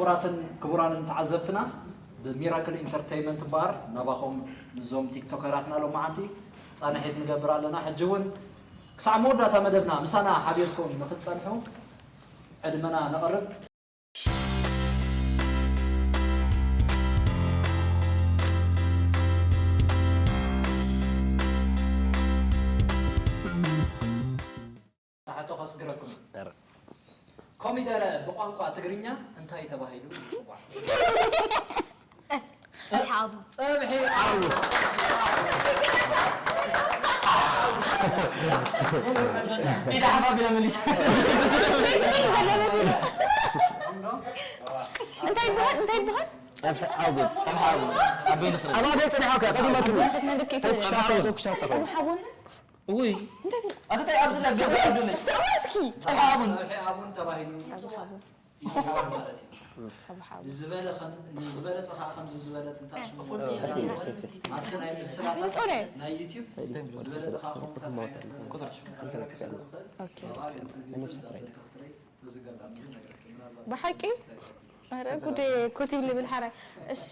ክቡራትን ክቡራንን ተዓዘብትና፣ ብሚራክል ኢንተርተይመንት ባር ናባኹም ምስዞም ቲክቶከራትና ሎማዓንቲ ፃንሒት ንገብር ኣለና። ሕጂ እውን ክሳዕ መወዳእታ መደብና ምሳና ሓቢርኩም ንክትፀንሑ ዕድመና ነቕርብ። ሕቶ ከስግረኩም። ኮሚደረ ብቋንቋ ትግርኛ እንታይ ተባሂሉ ይጽዋዕ? ጸብሒ ኣቡ። ጸብሒ ኣቡ። ኢዳ ሓፍ ኣቢላ መሊሳ። እንታይ ይበሃል? እንታይ ይበሃል? ጸብሒ ኣቡ። ጸብሒ ኣቡ። ኣቦይ ንኽእል። ኣብ ኣቦይ ጽኒሖ ከ ቀዲመትኒ። ተኩሻ ተኩሻ ተኹ። ሓቡን። ውይ። እንታይ ትብል? ኣቶ ታይ ኣብዚ ዘገዘ ሓቡን። ስማ እስኪ። ጸብሒ ኣቡን። ጸብሒ ኣቡን ተባሂሉ። ጸብሒ ኣቡን። ይጽዋዕ ማለት እዩ። ጸብሒ ኣቡን። ንዝበለ ከም-፣ ንዝበለጸ ኸዓ ከምዚ ዝበለት እንታሽሙ። እ፣ እ፣ እ፣ እ። ኣብቲ ናይ ምስላታት ቁጽሪ። ናይ ዩቲዩብ ዝበለጸ ኸዓ ከምኡ ቁጽሪ። ኦኬ። ብሓቂ? ኧረ ጉዴ፣ ኮቲብ ልብል ሓራይ። እሺ።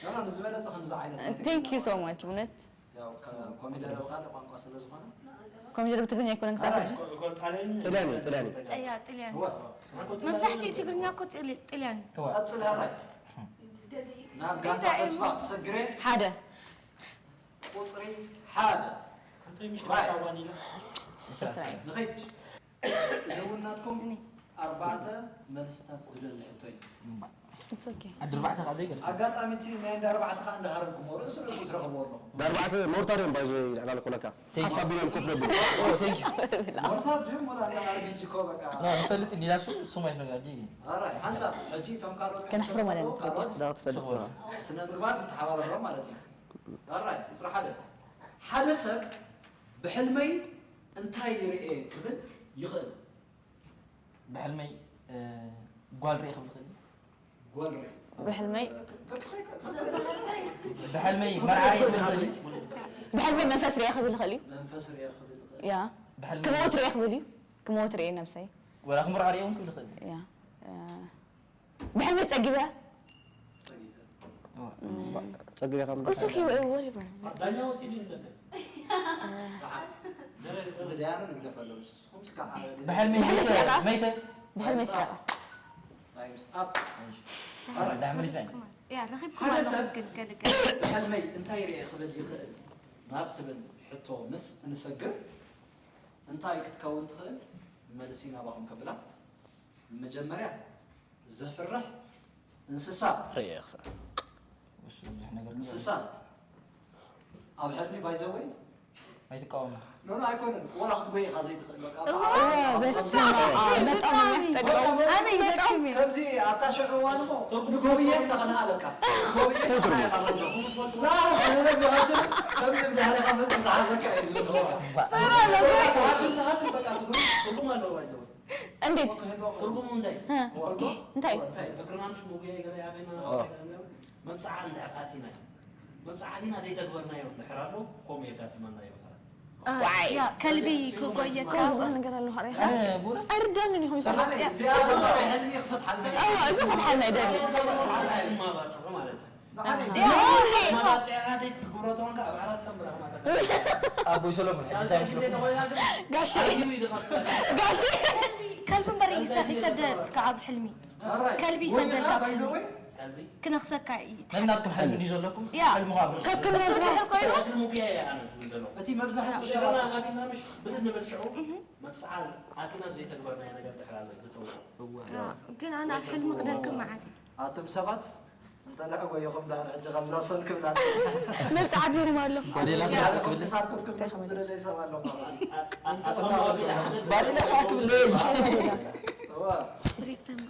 ኖ፣ ኖ፣ ንዝበለጸ ከምዚ ዓይነት Thank you so much፣ እውነት። ያው ከ-፣ ኮሚደረ ብኻልእ ቋንቋ ስለ ዝኾነ። ኮሚደረ ብትግርኛ ኣይኮነን ክሳብ ሕጂ? ጥልያን እዩ፣ ጥልያን እዩ። እያ፣ ጥልያን እዩ። እወ። መብዛሕትኡ ትግርኛ እኮ ጥል-፣ ጥልያን እዩ። እወ። ቀጽል፣ ሕራይ። ናብ ጋንታ ተስፋ ክሰግሬ። ሓደ። ቁጽሪ ሓደ። ራይት። ንኸይድ። እዚ እውን ናትኩም ኣርባዕተ መልስታት ዝደሊ ሕቶ እዩ። It's okay። ዓዲ ኣርባዕተ ከዓ ዘይገርም። ኣጋጣሚ እቲ ናይ እንዳ ኣርባዕተ ከዓ እንዳሃረምኩሞ ርእሱ ርእሱ ትረኽብዎ ኣለኹም። እንዳ ኣርባዕተ ሞርታር እዮም ባይዞ ይልዕላ ኣለኩ ለካ። Thank you። ሓፋ ቢሎም ኮፍ ነብሉ። Oh, thank you። ሞርታር ድዮም ወላ እንዳ ኣር ቢ ጂ እኮ በቃ። No፣ ንፈልጥ እንዲና እሱ፣ እሱ ማይ ስለጋጂ። ኣራይ፣ ሓንሳብ ሕጂ እቶም ካልኦት ከነሕፍሮም ኣለና፣ ካልኦት ትፈልጡ። ስነ ምግባር ንተሓባበሮም ማለት እዩ። ኣራይ፣ ቁፅሪ ሓደ። ሓደ ሰብ ብሕልመይ እንታይ ይርኤ ክብል ይኽእል? ብሕልመይ፣ እ፣ ጓል ርኤ ክብል ይኽእል እዩ? ጓል ርኤ። ብሕልመይ። ብሕልመይ መርዓ ርኤ ክብል ይኽእል እዩ? ብሕልመይ መንፈስ ርኤ ክብል ይኽእል እዩ? መንፈስ ርኤ ክብል ይኽእል። ያ። ብሕልመይ ክሞት ርኤ ክብል እዩ? ክሞት ርኤ ነብሰይ። ወላ ክምርዖ ርኤ እውን ክብል ይኽእል እዩ? ያ። እ፣ ብሕልመይ ጸጊበ። ጸጊበ። እዋ። ጸጊበ ከም It's okay, whatever። ዳኛ ወጺኡ ድዩ ንደገ? ደሓን። ደረ-፣ ደረ-፣ ብድያኑ ንግደፍ ኣለዉ። ንስኹም እስከ ሓደ ግዜ ብሕልሚ ብሕልሚ መይተ፣ ስረቃ። መይተ? ብሕልሚ ስረቃ። ታይምስ ኣፕ። እሺ። ኣረ። ዳሕ መሊሰ። ያ፣ ረኺብኩም ሓደ ኣለኹም ሰብ ግን ገለ ገለ። ብሕልመይ እንታይ ርኤ ክብል ይኽእል ናብ ትብል ሕቶ ምስ እንሰግር፣ እንታይ ክትከውን ትኽእል? መልሲ ናባኹም ከብላ። መጀመርያ ዘፍርሕ እንስሳ። ርእየ ክፍእል። እሱ ብዙሕ ነገር እንስሳ። ኣብ ሕልሚ ባይዘወይ። ኣይትቃወም። ኖ፣ ኖ፣ ኣይኮነን። ወላ ክትጎይ ኢኻ ዘይትኽእል፣ በቃ። እዋ፣ በስመ ኣብ። ኣብ። በጣም ነው የሚያስጠላው። ኣነ ይደክም እዩ። ከምዚ ኣብታ ሽዑ እዋን እኮ ንጎብዬ ዝተኸንኣ በቃ። ንጎብዬ ትርጉም። ዝተኸንኣ በቃ። ና፣ ብቐትሪ ከምዚ ብድሕሪኻ መፅእ ዝሓዘካ እዩ ዝመስለካ። ተራ ኣለዎ። ወላ ትሃድም፣ ትሃድም፣ በቃ፣ ትጉ-፣ ትርጉም ኣለዎ ባይዘወይ። እንዴት? ትርጉሙ እንታይ? እ። እንታይ? እንታይ? እግርና ምሽ ምጉያይ ገለ ያበና ኦ። መብጽዓ እንድሕር ኣቲና እዩ። መብጽዓ ኣቲና ዘይተግበርናዮ እንድሕር ኣሎ፣ ከምኡ የጋጥመና እዩ ማለት። እ፣ ዋይ። ያ፣ ከልቢ ክጎየካ። ከምኡ ዝኾነ ነገር ኣሎ፣ ኸሪኻ? ኣነ ብእውነት ኣይርዳንን ኢኹም። ሰላም፣ እዚኣ እኮ ናይ ሕልሚ ክፈትሓልና እዩ። እዋ፣ እዚ ክፈትሓልና ይደሊ። ማባጽዑ ማለት እዩ። ንዓይ ኣሃ። ያ፣ ኦኬ። ማባጽዕ ኢህኣዴግ ክግብሮ ተኾንካ ኣብ ዓራት ሰንብራ ማለት እዩ። ኣቦይ ሰሎሞን፣ ሕጂ እንታይ ሳልሳይ ግዜ መስለኩም? ተኾይና ግን ጋሼ። ኣርጊቡ እዩ ዝቐጥል። ጋሼ። ከልቢ እምበር ይሰ-፣ ይሰደልካ ኣብ ሕልሚ። ኣራይ። ከልቢ ወይና ይሰደልካ ኣብ ባይዘወይ? ሕልሚ። ከልቢ። ክነኽሰካ እዩ እቲ ነናትኩም ሕልሚ። ሕልሚ ድዩ ዘለኩም? ያ። ሕልምኻ ኣብ ርእሱ። ከክንነግራ። እሱ ድሕር ኮይኑ? እግሪ ሙጉያ እያ ኣነ ዝብል ዘለኹ። እቲ መብዛሕትኡ ሽረና ሰባት ኣቢልና ምሽ ብድድ ንብል ሽዑ፣ እህ። መብጽዓ ኣቲና ዘይተግበርናዮ ነገር ድሕር ኣሎ እዩ ዝጠውቕ። እወ። ያ፣ ግን ኣነ ኣብ ሕልሚ ክደክም መዓት። ኣቱም ሰባት፣ እንተ ልሕጎ ኢኹም ደሓር ሕጂ ከምዛ ሶል ክብላ። ነብሲ ዓዲሩም ኣሎ። ባዴላ ያ፣ ክብላ ክብል። ክሳብ ክፍክፍ ክፍክፍ ዝደለይ ሰብ ኣሎ ማለት። ባዴላ ከዓ ክብል። እዋ።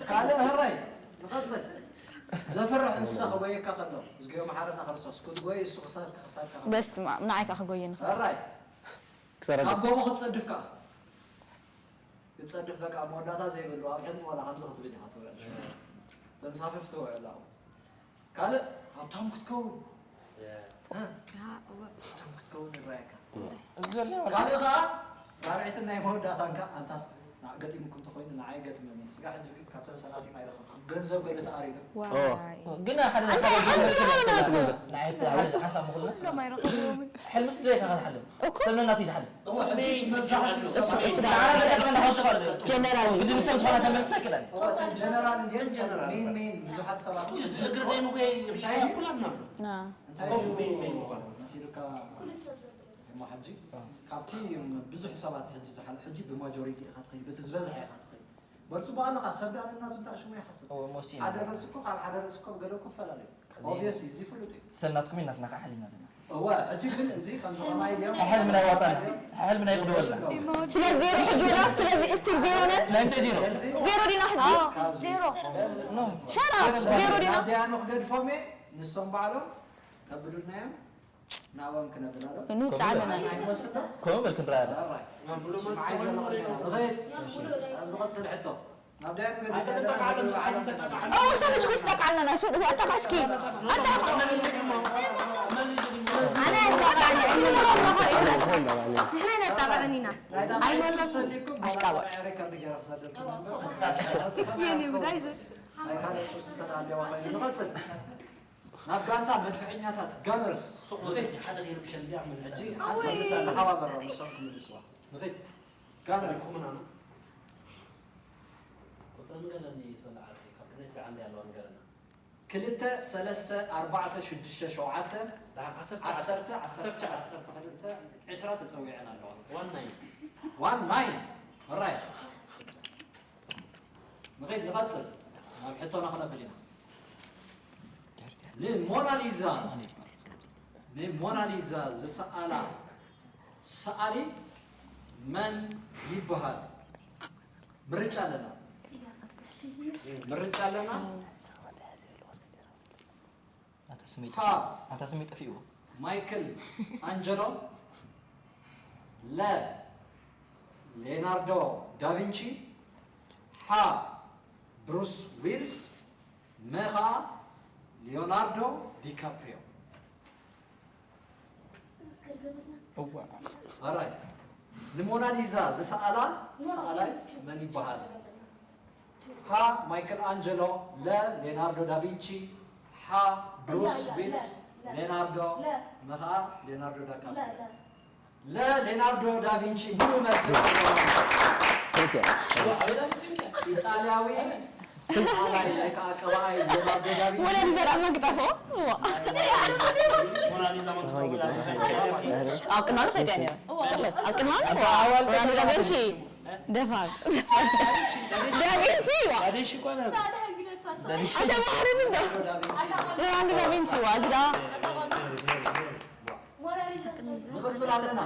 ካልእ ህራይ፣ ንቐጽል። ዘፍርሕ እንስሳ ክጎየካ ከሎ፣ እዝግዮ መሓረና ክርስቶስ፣ ክትጎይ እሱ ክሳድካ፣ ክሳድካ ከሎ። በስመ ኣብ፣ ንዓይ ከዓ ክጎየኒ። ህራይ። ክሳራ ካብ ጎቦ ክትጸድፍ ከዓ። ክትጸድፍ በቃ መወዳእታ ዘይብሉ፣ ኣብ ሕልሚ ዋላ ከምዚ ክትብል ኢኻ ትውዕል። ተንሳፍፍ ትውዕል ኣብኡ። ካልእ ሃብታም ክትከውን። እ? ያ፣ እወ። ሃብታም ክትከውን ይረኣየካ። እዚ ዘሎ ካልእ ከዓ ራብዐይትን ናይ መወዳእታን ከዓ ኣንታስ ንዓ ገጢሙኩም እንተኾይኑ ንዓይ ገጢሙኒ። ስጋ ሕጂ ግን ካብተን ሰላቲም ኣይረኸብኩን። ገንዘብ ገለ ተኣሪዶ። ዋይ። ግን ሓደ ኣንተ ሓደ ሓንቲ ገንዘብ ሃይማኖት ገለ ነው። ገንዘብ ናይ ሓደ ሓደ ሓሳብ ምኽልና ኩሎም ኣይረኸብዎምን። ሕልሚ ስለ ካኻል ሓልም እኮ። ሰምነና ትይዝ ሓልም እሞ ሕጂ መብዛሕትኡ ሰብ እሱ ንዓና ዘጋጥመና ከሱ ካለ ጀነራል እዩ። ግድን ሰብ ዝኾነ ተመልሰ ክላል እሞ እተን ጀነራል እንድየን ጀነራል ሜን ሜን ብዙሓት ሰባት ሕጂ ዝእግር ናይ ምጉያይ እንታይ እዩ ኩላትና ኣሎ ና። እንታይ እዩ ሜን ሜን ምዃኑ መሲሉካ እሞ ሕጂ ካብቲ ብዙሕ ሰባት ሕጂ ዝሓል ሕጂ ብማጆሪቲ ኢኻ ትኸይድ በቲ ዝበዝሐ ኢኻ ትኸይድ በል ፅቡቅ ኣለኻ ሰብ ዳኣ እናቱ እንታይ ሽሙ ይሓስብ ሓደ ርእሲ እኮ ካብ ሓደ ርእሲ እኮ ገለ እኮ ፈላለዩ obviously እዚ ፍሉጥ እዩ ሰናትኩም ኢናትና ካሓሊና ዘለና እወ ሕጂ ግን እዚ ከምዚ ከማይ ድዮም ሕልሚ ናይ ዋጣና ሕልሚ ናይ ቅድወልና ስለዚ ዜሮ ሕጂ ወላ ስለዚ እስቲል ዜሮ ነን ናይ ምንታይ ዜሮ ስለዚ ዜሮ ዲና ሕጂ አዎ ዜሮ። ሸራ ዜሮ ዲና ናብዲያኖ ክገድፎም እየ ንሶም ባዕሎም ከብዱልና እዮም ናብኦም ክነብል ኣሎ ንውፅእ ኣለና ኣይመስል ዶ ከምኡ በል ክንረኣያ ራይ ሽምዓይ ዘሎ ቅድሜና ንኸይድ ኣብ ዝቐፅል ሕቶ ናብዲያኖ ኦ ሰበች ኩት ጠቃልና ናሱ ወጣ ካስኪ ኣታ ስለዚ ንሕና ነጣቕዕን ኢና ናይ ዳናይት ሱስ ተሊኩም ኣሽቃባጭ። ሪከርድ ገይረ ክሰደልኩም የኔ ጉድ ኣይዞሽ ናይ ካልእ ሱስ እንተዳልየዋ ኮይኑ ንቐፅል ናብ ጋንታ መድፍዐኛታት ጋነርስ ንኸይድ ሓደ ገይሩ ብሸንዚያ መልስ ሕጂ ሓሳብ ንሳ ተሓባበራ ንሶም ክምልስዋ ንኸይድ ጋነርስ ቁፅሪ ንገረኒ ይሶላ ዓርከይ ካብ ክንደይ ስለ ዓንዲ ኣለዋ ንገረና ክልተ ሰለስተ ኣርባዕተ ሽዱሽተ ሸውዓተ ደሓር ዓሰርተ ዓሰርተ ዓሰርተ ዓሰርተ ዓሰርተ ክልተ ዕስራ ተፀዊዐን ኣለዋ ዋን ናይን ዋን ናይን ራይት ንኸይድ ንቐፅል ናብ ሕቶና ክነብል ኢና ንሞናሊዛ ንሞናሊዛ ዝሰኣላ ሰኣሊ መን ይበሃል ምርጫ ኣለና ምርጫ ኣለና ኣታ ስመይ ሃ ኣታ ስመይ ጠፊእዎ ማይክል ኣንጀሎ ለ ሌናርዶ ዳቪንቺ ሓ ብሩስ ዊልስ መ ኸዓ ሊዮናርዶ ዲካፕሪዮ እዋ ኣራይ ንሞናሊዛ ዝሰኣላ ሰኣላይ መን ይበሃል ሃ ማይክል ኣንጀሎ ለ ሌናርዶ ዳቪንቺ ሓ ብሩስ ዊልስ ሌናርዶ መ ኸዓ ሌናርዶ ዳካፕሪዮ ለ ሌናርዶ ዳቪንቺ ሙሉ መልሲ ኢጣልያዊ ሰኣላይ ወይ ከዓ ቀባኣይ ሌናርዶ ዳቪንቺ ወለዲ ዘርኣ መግጠፎ ሞናሊዛ መግጠፎ ኣብ ቅድማሉ ከይድያ ነይረ ስቕለት ኣብ ቅድማሉ ራኒ ዳቪንቺ ደፋር ዳቪንቺ ዋ ዳዴሽ ይኮነ ኣተባህርን እንዶ ራኒ ዳቪንቺ ዋ እዚ ዳ ንቕፅል ኣለና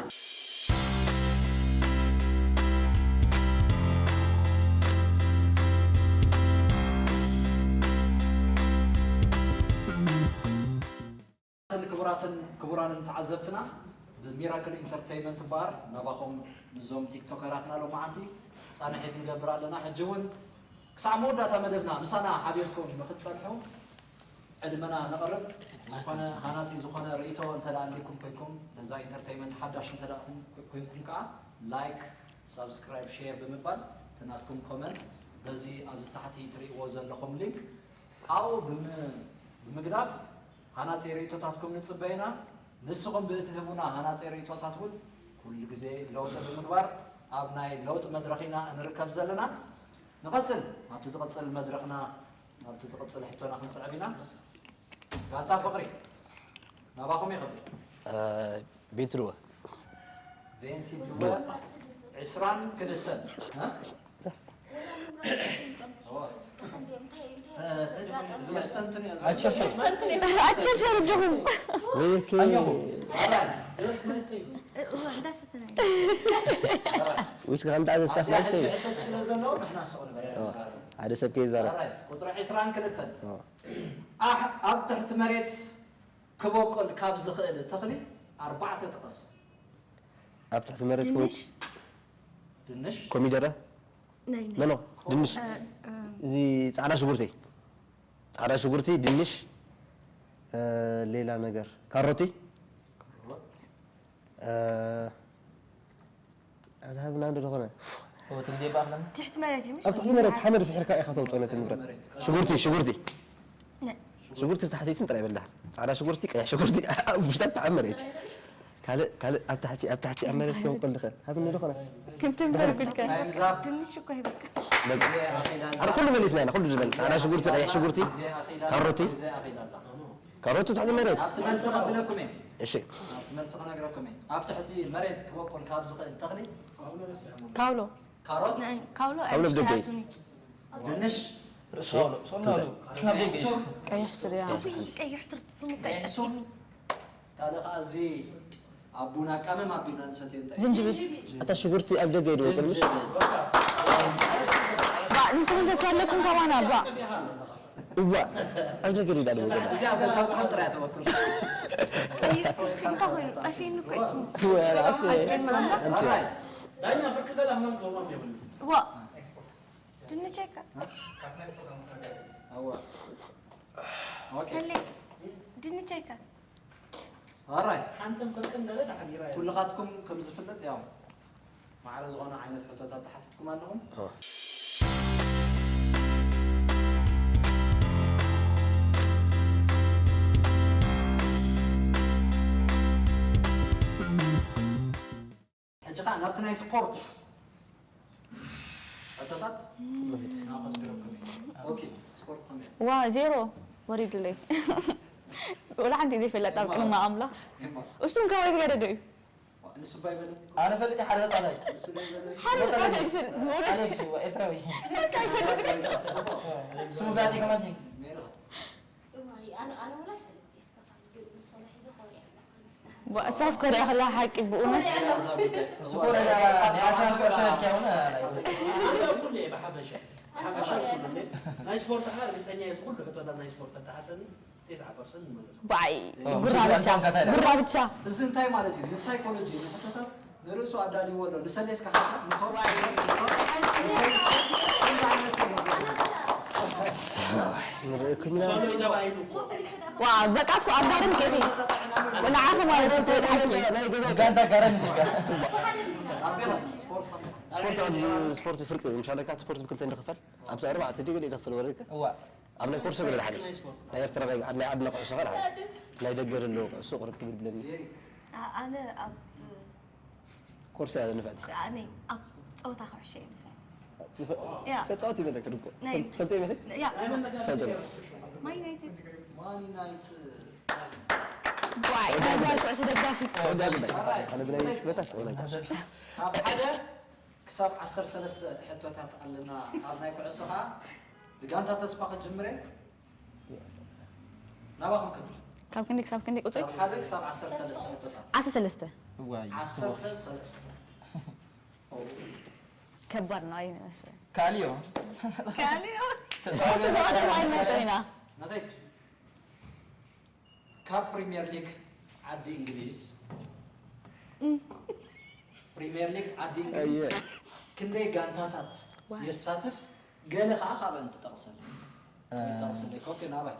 ክቡራትን ክቡራንን ተዓዘብትና ብሚራክል ኢንተርተይመንት ባር ናባኹም ምዞም ቲክቶከራትና ሎማዓንቲ ፃንሒት ንገብር ኣለና ሕጂ እውን ክሳዕ መወዳእታ መደብና ምሳና ሓቢርኩም ንክትፀንሑ ዕድመና ነቕርብ ዝኾነ ሃናፂ ዝኾነ ርእቶ እንተ ኣለኩም ኮይንኩም ነዛ ኢንተርተይመንት ሓዳሽ እንተ ኮይንኩም ከዓ ላይክ ሳብስክራይብ ሼር ብምባል ተናትኩም ኮመንት በዚ ኣብዚ ታሕቲ ትርእይዎ ዘለኹም ሊንክ ኣብኡ ብምግዳፍ ሃናፂ ርእቶታትኩም ንፅበ ኢና። ንስኹም ብእትህቡና ሃናፂ ርእቶታት እውን ኩሉ ግዜ ለውጢ ብምግባር ኣብ ናይ ለውጢ መድረኽ ኢና እንርከብ ዘለና። ንቐፅል ኣብቲ ዝቕፅል መድረኽና ናብቲ ዝቕፅል ሕቶና ክንስዕብ ኢና። ጋንታ ፍቕሪ ናባኹም ይኽብል። ቬንቲ ዱወ ቬንቲ ዱወ ዕስራን ክልተን የስተንትን እየ ኣቸርሸር እጆኹም ዊስኪ ከም ተኣዘዝካ ስለ ዝስተዩ ስለ ዘለዎ ንሕና ስቕ ንበል ሓደ ሰብ ከይዛረብ ቁፅሪ ዕስራን ክልተን ኣሕ ኣብ ትሕቲ መሬት ክበቁል ካብ ዝኽእል ተኽሊ ኣርባዕተ ጥቀስ ኣብ ትሕቲ መሬት ድንሽ ድንሽ ኮሚደረ ናይ ኖ ኖ ድንሽ እ፣ እ፣ እዚ ፃዕዳ ሽጉርቲ ፃዕዳ ሽጉርቲ ድንሽ እ፣ ሌላ ነገር ካሮቲ እ፣ ኣታ ሃብና እንዶ ዝኾነ እቲ ግዜ ይበኣኽለና። ትሕቲ መሬት እዩ፣ ምሽ? ኣብ ትሕቲ መሬት ሓመድ ፍሒርካ ኢኻ ተውፅኦ ነቲ ንብረት። ሽጉርቲ፣ ሽጉርቲ። ነ- ሽጉርቲ ብታሕቲ ይትም ጥራይ በልዳሕ። ፃዕዳ ሽጉርቲ፣ ቀይሕ ሽጉርቲ፣ ኣብ ውሽጣ ተዓመረ እዩ። ካልእ፣ ካልእ ኣብ ታሕቲ፣ ኣብ ታሕቲ ኣብ መሬት ክበቁል ዝኽእል። ሃብኒ ዝኾነ። ክንትን በርጉልካ። ታይምዝ ኣፕ። ድንሽ እኮ ይበቅል። በቃ። ኣብ ኩሉ መሊስና ኢና፣ ኩሉ ዝበል። ፃዕዳ ሽጉርቲ፣ ቀይሕ ሽጉርቲ፣ ካሮቲ። ካሮቲ ትሕቲ መሬት። ኣብቲ መልሲ ከብለኩም እየ። እሺ። ኣብቲ መልሲ ክነግረኩም እየ። ኣብ ትሕቲ መሬት ክበቁል ካብ ዝኽእል ተኽሊ ካውሎ። ካሮት፣ ናይ ካውሎ ካውሎ ደገ እዩ። ኣይሽላቱኒ። ድንሽ፣ ርሶ ሶና ዶ። ቀይሕ ስር እያ። ውይ ቀይሕ ስር ትስሙ ቀይሕ ቀይሕ ሱር። ካልእ ከኣ እዚ ኣቡና ቀመም ኣቢልና ንሰትዮ እንታይ? ዝንጅብል። ኣታ ሽጉርቲ ኣብ ደገ እዩ ድበቁል ምሽ? ጅንጅብል። ባ ንስኹም ተስፋ ኣለኩም ካባና ባ። እዋ ኣብ ደገ ድዩ ድበቁል? እዚ ኣብ ገዛውትኹም ጥራይ ትበቁል። ቀይሕ ስር እንታይ ኮይኑ ጠፊእኒ እኮ እዩ ስሙ። ትወራፍቲ ኣጨናና ኣምሲ ራይ ዳኛ ፍርቂ ገለ ኣማን ክህቦም የብሉ። ዋ ድንች ኣይካ ኣዋ ኦኬ ሰሌ ድንች ኣይካ ኣራይ ሓንተን ፍርቅን ገለ ተሓዲራ እያ። ኩልኻትኩም ከም ዝፍለጥ ያው ማዕረ ዝኾነ ዓይነት ሕቶታት ተሓቲትኩም ኣለኹም። ሕጂ ኸዓ ናብቲ ናይ ስፖርት ሕቶታት ናኸስግረኩም እየ። ኦኬ፣ ስፖርት ከመይ? ዋ ዜሮ ወሪድለይ። ወላ ሓንቲ ዘይፈለጥ ኣብ ቅድሚ ኣምላኽ። ኤማ፣ እሱን ከማይ ዝገደደ እዩ። ንሱ እባ ይበል። ኣነ ፈልጥ ሓደ ህፃን እዩ። ንሱ ዘይበል። ሓደ ህፃን ኣይፈልጥ። ኣሌክስ እዩ፣ ኤርትራዊ። በቃ ኣይፈልጥ። ስሙ ጋዜጠ ማለት እዩ። ሜሮን። ዋ እሳስ ኮርያ ከላ ሓቂ ብእውነት። እሱ እኮ ናይ ናይ ኣርሰናል ኩዕሶ ያልከውን ኣነ ኩሉ እየ ብሓፈሻ። ብሓፈሻ ኩሉ እየ። ናይ ስፖርት ከዓ ርግፀኛ እየ፣ እዚ ኩሉ ሕቶታት ናይ ስፖርት ተተሓተኒ ተስዓ ፐርሰንት ይመለስ። ባይ ኦ፣ ጉራ ምስሉ ብቻ ኣልሳም ካታይ ጉራ ብቻ። እዚ እንታይ ማለት እዩ? ንሳይኮሎጂ ንሕቶታት ንርእሱ ኣዳልይዎ ኣሎ። ንሰሌ እስከ ሓሳብ ንሶ ንሶ ንሶ እንታይ ዓይነት ሰብ እዩ? ንርእየኩም ኢና። ሰሎ ተባሂሉ እኮ። ዋ በቃ እኮ ኣብ ጋርም ኬፊ ንዓኹም ማለት እዩ ተበጻሕኪ። ጋንታ ጋራ ንስጋ ኣብ ገና ስፖርት ከመይ? ስፖርት ኣብ ስፖርት ፍርቂ ምሻለካ ስፖርት ብክልተ ንክፈል ኣብቲ ኣርባዕተ ዲግ ዲግ ክፈል ወረድካ እዋ ኣብ ናይ ኮርሶ ገለ ሓደ ናይ ኤርትራ ናይ ዓድና ኩዕሶ ገለ ሓደ ናይ ደገ ዘሎ ኩዕሶ ቅርብ ክብል ብለኒ ዜሪ ኣ- ኣነ ኣብ ኮርሶ ያለ ንፍዕቲ ኣነ ኣብ ፀወታ ኩዕሾ እየ ንፍዕ ያ። ተጻወት ይበለክ ድኮ ናይ- ፈልጠ ይበለክ ያ ፈልጠ ማን ዩናይትድ ማን ዩናይትድ ዋይ ናይ ጓል ኩዕሾ ደጋፊ። ኣነ ብላይ ሽክለታ ስለ ካብ ሓደ ክሳብ ዓሰርተ ሰለስተ ሕቶታት ኣለና ኣብ ናይ ኩዕሶ ከዓ ብጋንታ ተስፋ ክጅምረ ናባኹም ክብል ካብ ክንዲ ክሳብ ክንዲ ቁፅሪ ካብ ሓደ ክሳብ ዓሰርተ ሰለስተ ሕቶታት ዓሰርተ ሰለስተ እዋይ ዓሰርተ ሰለስተ ከባድ ነው ኣይመስል ካልዮ ካልዮ ስብቀደም ኣይመፀው ኢና ነኸይድ ካብ ፕሪምየር ሊግ ዓዲ እንግሊዝ ፕሪምየር ሊግ ዓዲ እንግሊዝ ኣየ። ክንደይ ጋንታታት ዋይ። የሳትፍ ገለ ከዓ ካብአን ትጠቕሰል ጠቕሰል ኮክ ናባይ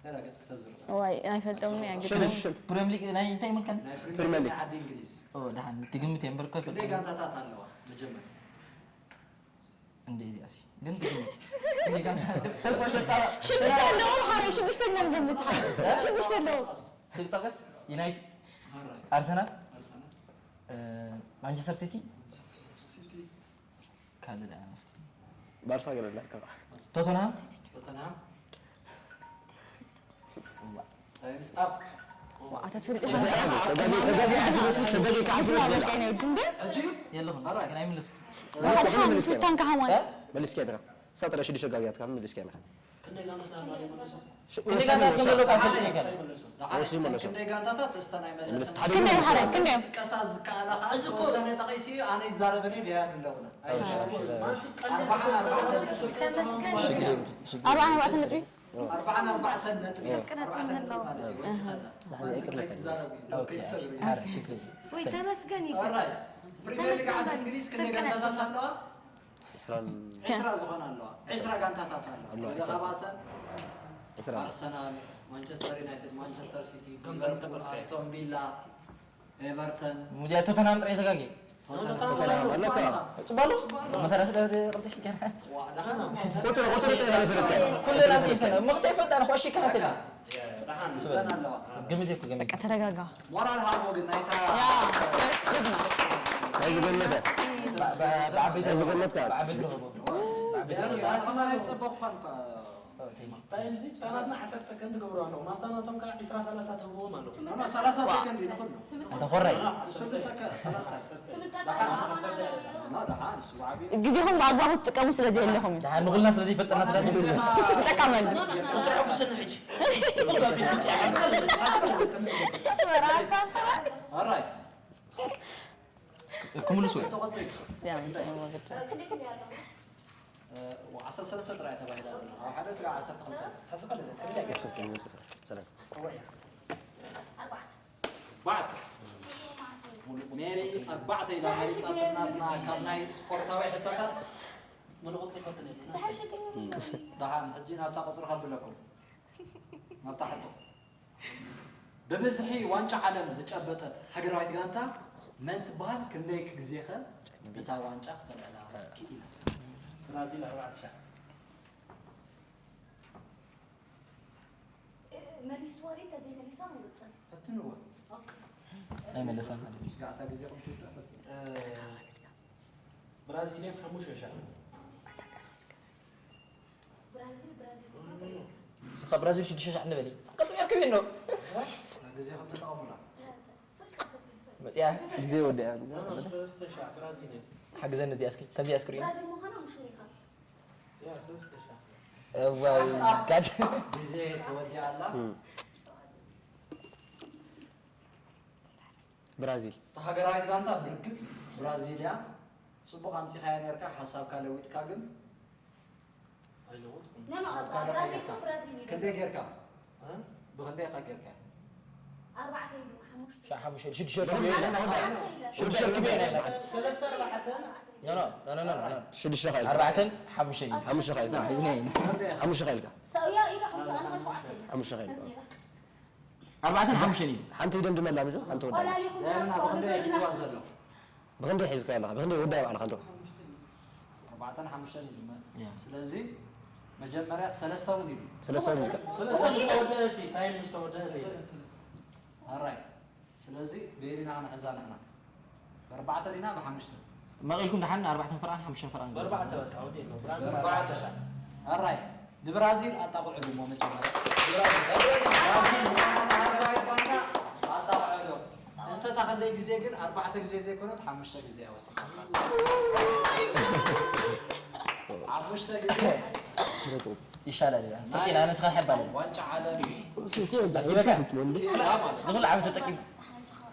ተረገጽ ክተዝሩ ዋይ ኣይፈልጦምን እያ ግጥም ሽም ፕሪም ሊግ ናይ እንታይ ይመልከን ናይ ፕሪምየር ፕሪምየር ሊግ ሊግ። ዓዲ እንግሊዝ ኦ ደሓን ትግምት እየ እምበር እኮ ክንደይ ይፈልጥ ጋንታታት ኣለዋ መጀመርያ እንደ እዚኣ ሲ ግን ትግምት ግን ትግምት ተቆሸ ጻራ ሽዱሽተ ኣለዎም ሓደ ሽዱሽተ ኢና ንገምት ሽዱሽተ ኣለዎም ክጠቅስ ዩናይትድ ሃራይ ኣርሰናል ኣርሰናል እ፣ ማንቸስተር ሲቲ ሲቲ ካልእ ደኣ እስኪ ባርሳ ገለላትካ ቶተንሃም ቶተንሃም እዋ። ታይምስ ኣፕ ኣታ ትፈልጥ ተጋጊ ተጋጊ ዓስበሲ ተጋጊ ዓስበሲ በቃ ነው ድንደ ሕጂ የለኹም ኣራይ። ግን ኣይምለስኩም ወርሓን ስታን ካሃማን መሊስካ ብራ ሳጥራ ሽዱሽተ ጋቢያትካ መሊስካ ብራ ክንደይ ጋንታት ከም ዘለዎ ካብ ፈልጥ ነገር ወሲ መለሱ ክንደይ ጋንታታት እሳ ናይ መለስ መለሰ ሓደ ክንደይ ሓደ መለሱ ክንደይ ጥቀሳ ዝከኣላ ከዓ ዝተወሰነ ጠቒሲ ኣነ ይዛረበኒ ደያ ኣለኹና ኣይዛረበ ኣርባዓን ኣርባዕተን ነጥቢ ተመስገን ሽግር የብሉ ሽግር ኣርባዓን ኣርባዕተን ነጥቢ ኣርባዓን ኣርባዕተን ነጥቢ ፍርቅነት ኣርባዕተን ነጥቢ ምህላው ማለት እዩ ወሲኸላ ማንሲ ከይትዛረብ እዩ ክትሰግሪ ኧረ ሽግር የብሉ ወይ ተመስገን ይበል ኣራይ ፕሪሚየር ሊግ ዓዲ እንግሊዝ ክንደይ ጋንታታት ኣለዋ እስራን ዕስራ ዝኾና ኣለዋ ዕስራ ጋንታታት ኣለዋ ኣለዋ፣ ገለ ዕስራ። ካብኣተን እስራ ኣርሰናል ማንቸስተር ዩናይትድ ማንቸስተር ሲቲ ሊቨርፑል ኣስቶን ቪላ ኤቨርተን ሙዲያ ቶተንሃም ጥራይ ተጋጊ ቶተንሃም ኣለካ። ጽባሎ? መተራ ስለ ቅልጥሽ ይከራ። ቁጽሪ፣ ቁጽሪ እንታይ ስለ ዝፈልጥ? ኩሉ ራንቴ ሰነ። መቕጠይ ፈልጣ ነው። እሺ፣ ካህተል። ግምት እኮ ግምት። በቃ ተረጋጋ። ሞራል ሃቦ ግን ናይታ ያ፣ ግድ ነው። ናይ ዝገመተ። ብ-፣ ብ-፣ ብዓበይቲ ናይ ዝገመትካ። ብዓበይቲ ረኸቦ። ብዓበይቲ ረኸቦ። ኣስመራ ይጸበቕ ኳን እንታይ እዩ እዚ? ህጻናትና ዓሰርተ ሰከንድ ትገብሩ ኣለኹም። ኣብታ ናቶም ከዓ ዕስራ ሰላሳ ትህብዎም ኣለኹም። ኖ፣ ኖ፣ ሰላሳ ሰከንድ እዩ ንኹሉ። ኣንታ ኮራይ። ንሱ ንሰከ-፣ ሰላሳ። ኖ፣ ደሓን፣ ንሱ ዓብዪ። ግዜኹም ብኣግባቡ ትጥቀሙ ስለ ዘየለኹም እዩ። ደሓን ንኹልና ስለ ዘይፈጠና ስለ ተጠቀመሉ። ቁጽሪ ሕጉስኒ ሕጂ። ኣራይ። ክምልሱ ወይ? ያ፣ ምስ መወገድ። እ፣ ዓሰርተ ሰለስተ ጥራይ ተባሂላ ዘላ። ኣብ ሓደ ስጋ ዓሰርተ ክልተ። ኣርባዕተ። ሜሪ ኣርባዕተ ኢላ መሪጻ ጥናትና ካብ ናይ ስፖርታዊ ሕቶታት። ደሓን፣ ሕጂ ናብታ ቁጽሪ ከብለኩም። ናብታ ሕቶ። ብብዝሒ ዋንጫ ዓለም ዝጨበጠት ሃገራዊት ጋንታ መን ትበሃል? ክንደይ ግዜኸ ነታ ዋንጫ ክተልዕላ ክኢላ? ብራዚል ኣርባዕተ ሻዕ። መሊስዋ ድዩ? እንተዘይመሊስዋ ክንቅጽል። ፈትንዎ። ኦኬ። ኣይመለሳን ማለት እዩ። ሽጋዕታ ግዜኹም ትውዳእ ፈትኑ። እ፣ ብራዚል እዮም ሓሙሽተ ሻዕ። ብራዚል፣ ብራዚል። ንስኻ ብራዚል ሽዱሽተ ሻዕ ንበሊ። ቀጽሪ ኣርክብ የሎ። ግዜኹም ተጠቐሙላ። መጽያ። ግዜ ወዲኣ። ሰለስተ ሻዕ ብራዚል እዮም። ሓግዘኒ እዚኣ እስኪ። ከምዚኣ እስክሪን። ብራዚል ምዃና ምሽ ሪኻ። ያ፣ ሰለስተ ሻዕ። እዋይ፣ ጋድ። ግዜ ተወዲኣ ኣላ። እም። ብራዚል። እታ ሃገራዊት ጋንታ ብርግጽ ብራዚል እያ። ጽቡቕ ኣምጺኻያ ነርካ፣ ሓሳብካ ለዊጥካ ግን ኣይለወጥኩን። ኖ፣ ኖ፣ ኣብ ካልእ ብራዚል ቀይርካ። ብራዚል እዩ። ክንደይ ጌርካ? እ? ብኽንደይ ኢኻ ጌርካ? ኣርባዕተ ኢሉ፣ ሓሙሽተ። ሻዕ ሓሙሽተ፣ ሽዱሽተ ርክብ እዩ። ሽዱሽተ ርክብ እዩ። ሰለስተ ኣርባዕተ። ኖ፣ ኖ፣ ኖ፣ ኖ፣ ኖ። ሽዱሽተ ኻይልካ። ኣርባዕተን ሓሙሽተን እዩ። ሓሙሽተ ኻይልካ። ሒዝኒ። ሓሙሽተ ኻይልካ። ሰውያ ኢሉ ሓሙሽተ፣ ኣነ ሸውዓተ ኢለ። ሓሙሽተ ኻይልካ። ኣርባዕተን ሓሙሽተን እዩ። ሓንቲ ይደምድመላ ምጆ፣ ሓንቲ ወዳ። ቆላሊኹም ደህና፣ እኮ ብኽንደይ እዩ ሒዝዋ ዘሎ? ብኽንደይ ሒዝካ ኣለኻ? ብኽንደይ ወዳይ ባዕልኻ እንዶ? ኣርባዕተን ሓሙሽተን እዩ ድማ። ያ። ስለዚ መጀመርያ ሰለስተ እውን ኢሉ። ሰለስተ እውን ኢልካ። ሰለስተ ምስ ተወደአ እቲ ታይም ምስ ተወደአ እቲ ኢለ። ኣራይ። ስለዚ ብየሪና ክንሕዛ ንሕና። ብኣርባዕተ ዲና ብሓሙሽተ? መቒልኩም ደሓን ኣርባዕተን ፈረቓን ሓሙሽተን ፈረቓን። ብኣርባዕተ በቃ፣ ወዲእ ነው። ብኣርባዕተ። ኣራይ። ንብራዚል ኣጣቕዕሉ እሞ መጀመርያ። ብራዚል። ብራዚል፣ ንባዕልና ሃገራዊት ባንዳ ኣጣቕዕሉ። እንተ እታ ክንደይ ግዜ ግን ኣርባዕተ ግዜ ዘይኮነት ሓሙሽተ ግዜ ኣወሲኻ። ሓሙሽተ ግዜ። ይሻላል እያ። ፍርቂ ናይ ንስኻ ሓባል። ዋንጫ ዓለም። ኣኪበካ። ክላ ማለት። ዝኹሉ ዓመት ተጠቂም።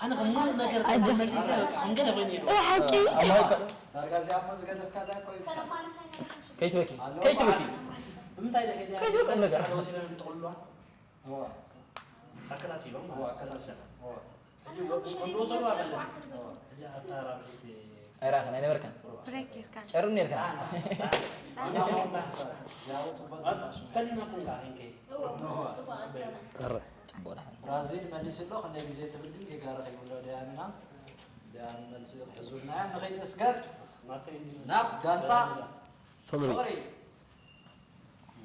ኣነ ከም ሙሉእ ነገር ኣጆኻ። መሊሰ በቃ፣ እንገለ ኮይኑ እዩ። እህ፣ ሓቂ። ኣማይ እኮ። ዳርጋ እዚኣ እሞ ዝገደፍካላ እኮ እዩ። ከይትበኪ። ኣሎ ከይትበኪ። በዓል። ብምንታይ ኢለ ከይደ? ከይትበኪ ቁም ነገር። ሓደ ወሲደን ጥቕልሏ። እዋ። ኣከታቲሎም እዋ፣ ማለት ኣከታቲሎም። እዋ። ሕጂ ወ-፣ ወንዶ ወሰዱ ኣይደለም። እዋ። ሕጂ ኣታ ራብዒት ኣይራኸን፣ ኣይነበርካን። ብሬክ ጌርካ። ጨርም ኔርካ። ኣና፣ ኣና፣ ኣና፣ ኣና፣ ኣና፣ ኣና፣ ኣና፣ ፈሊና ኩንካ፣ ሄንከይ። እዎ፣ ጽቡቕ ኣርካና። ኧረ፣ ጽቡቕ ደሓን። ብራዚል መሊሱ ኣሎ፣ ክንደይ ግዜ ትብል ግን ጌጋ ረኺብሉ ዲያና። ዲያና መልሲ ክሕዙልና እዮም። ንኸይድ ንስገር። ናብ ጋንታ ፍቕሪ። ፍቕሪ።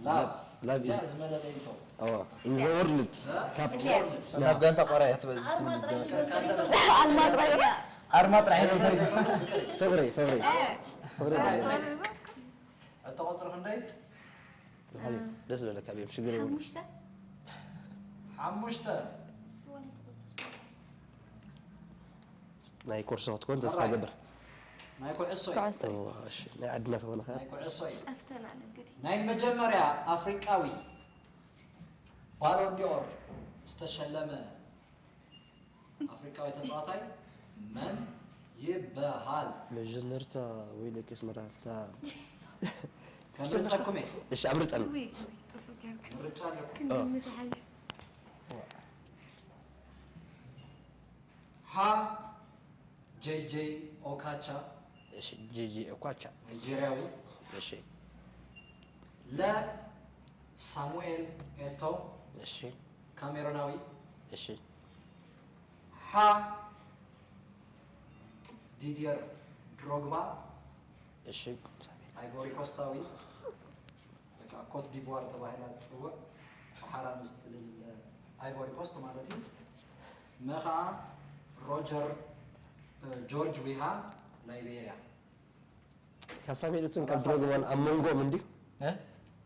ላቭ። ላቭ እዚኣ ኢዝ ዝመለለይቶ። እዎ፣ ኢን ዘ ወርልድ ካፕ። እዚኣ። ናብ ጋንታ ቆርያ እያ ትበ-፣ ትብል ጀመር። ኣልማ ጥራይ እዩ። ኣርማ ጥራይ እዩ። ፍቕሪ፣ ፍቕሪ። ፍቕሪ። ሕቶ ቁጽሪ ክንደይ? ደስ ዝበለካ ቤም፣ ሽግር የብሉን። ሓሙሽተ። ሓሙሽተ። ናይ ኮርሶ ክትኮን ተስፋ ገብር። ናይ ኩዕሶ እዩ። ኩዕሶ እዩ። እዋ፣ እሺ፣ ናይ ዓድና ተኾነ ኸዓ። ናይ ኩዕሶ እዩ። ጠፍተናል እንግዲህ። ናይ መጀመርያ ኣፍሪቃዊ ባሎን ዲኦር ዝተሸለመ ኣፍሪቃዊ ተጻዋታይ መን ይበሃል? መጀመርታ ወይ ለቅስ መራሕታ። ከምርጸኩም እየ። እሺ፣ ኣብርጸን። ውይ፣ ውይ፣ ጽቡቅ ጌርካ። ምርጫ ኣለኩም። ክንግምት ይሓይሽ። ሃ፣ ጄ ጄ ኦካቻ። እሺ፣ ጄ ጄ ኦካቻ። ናይጄሪያዊ። እሺ። ለ፣ ሳሙኤል ኤቶ። እሺ። ካሜሮናዊ። እሺ። ሓ፣ ዲዲየር ድሮግባ እሺ ኣይቮሪ ኮስታዊ ወይ ከዓ ኮት ዲቯር ተባሂላ ትፅውዕ ብሓራ ምስ ትልል ኣይቮሪ ኮስት ማለት እዩ። መ ከዓ ሮጀር ጆርጅ ዊሃ ላይቤርያ። ካብ ሳሙኤል ኤቶን ካብ ድሮግባን ኣብ መንጎኦም እንዲ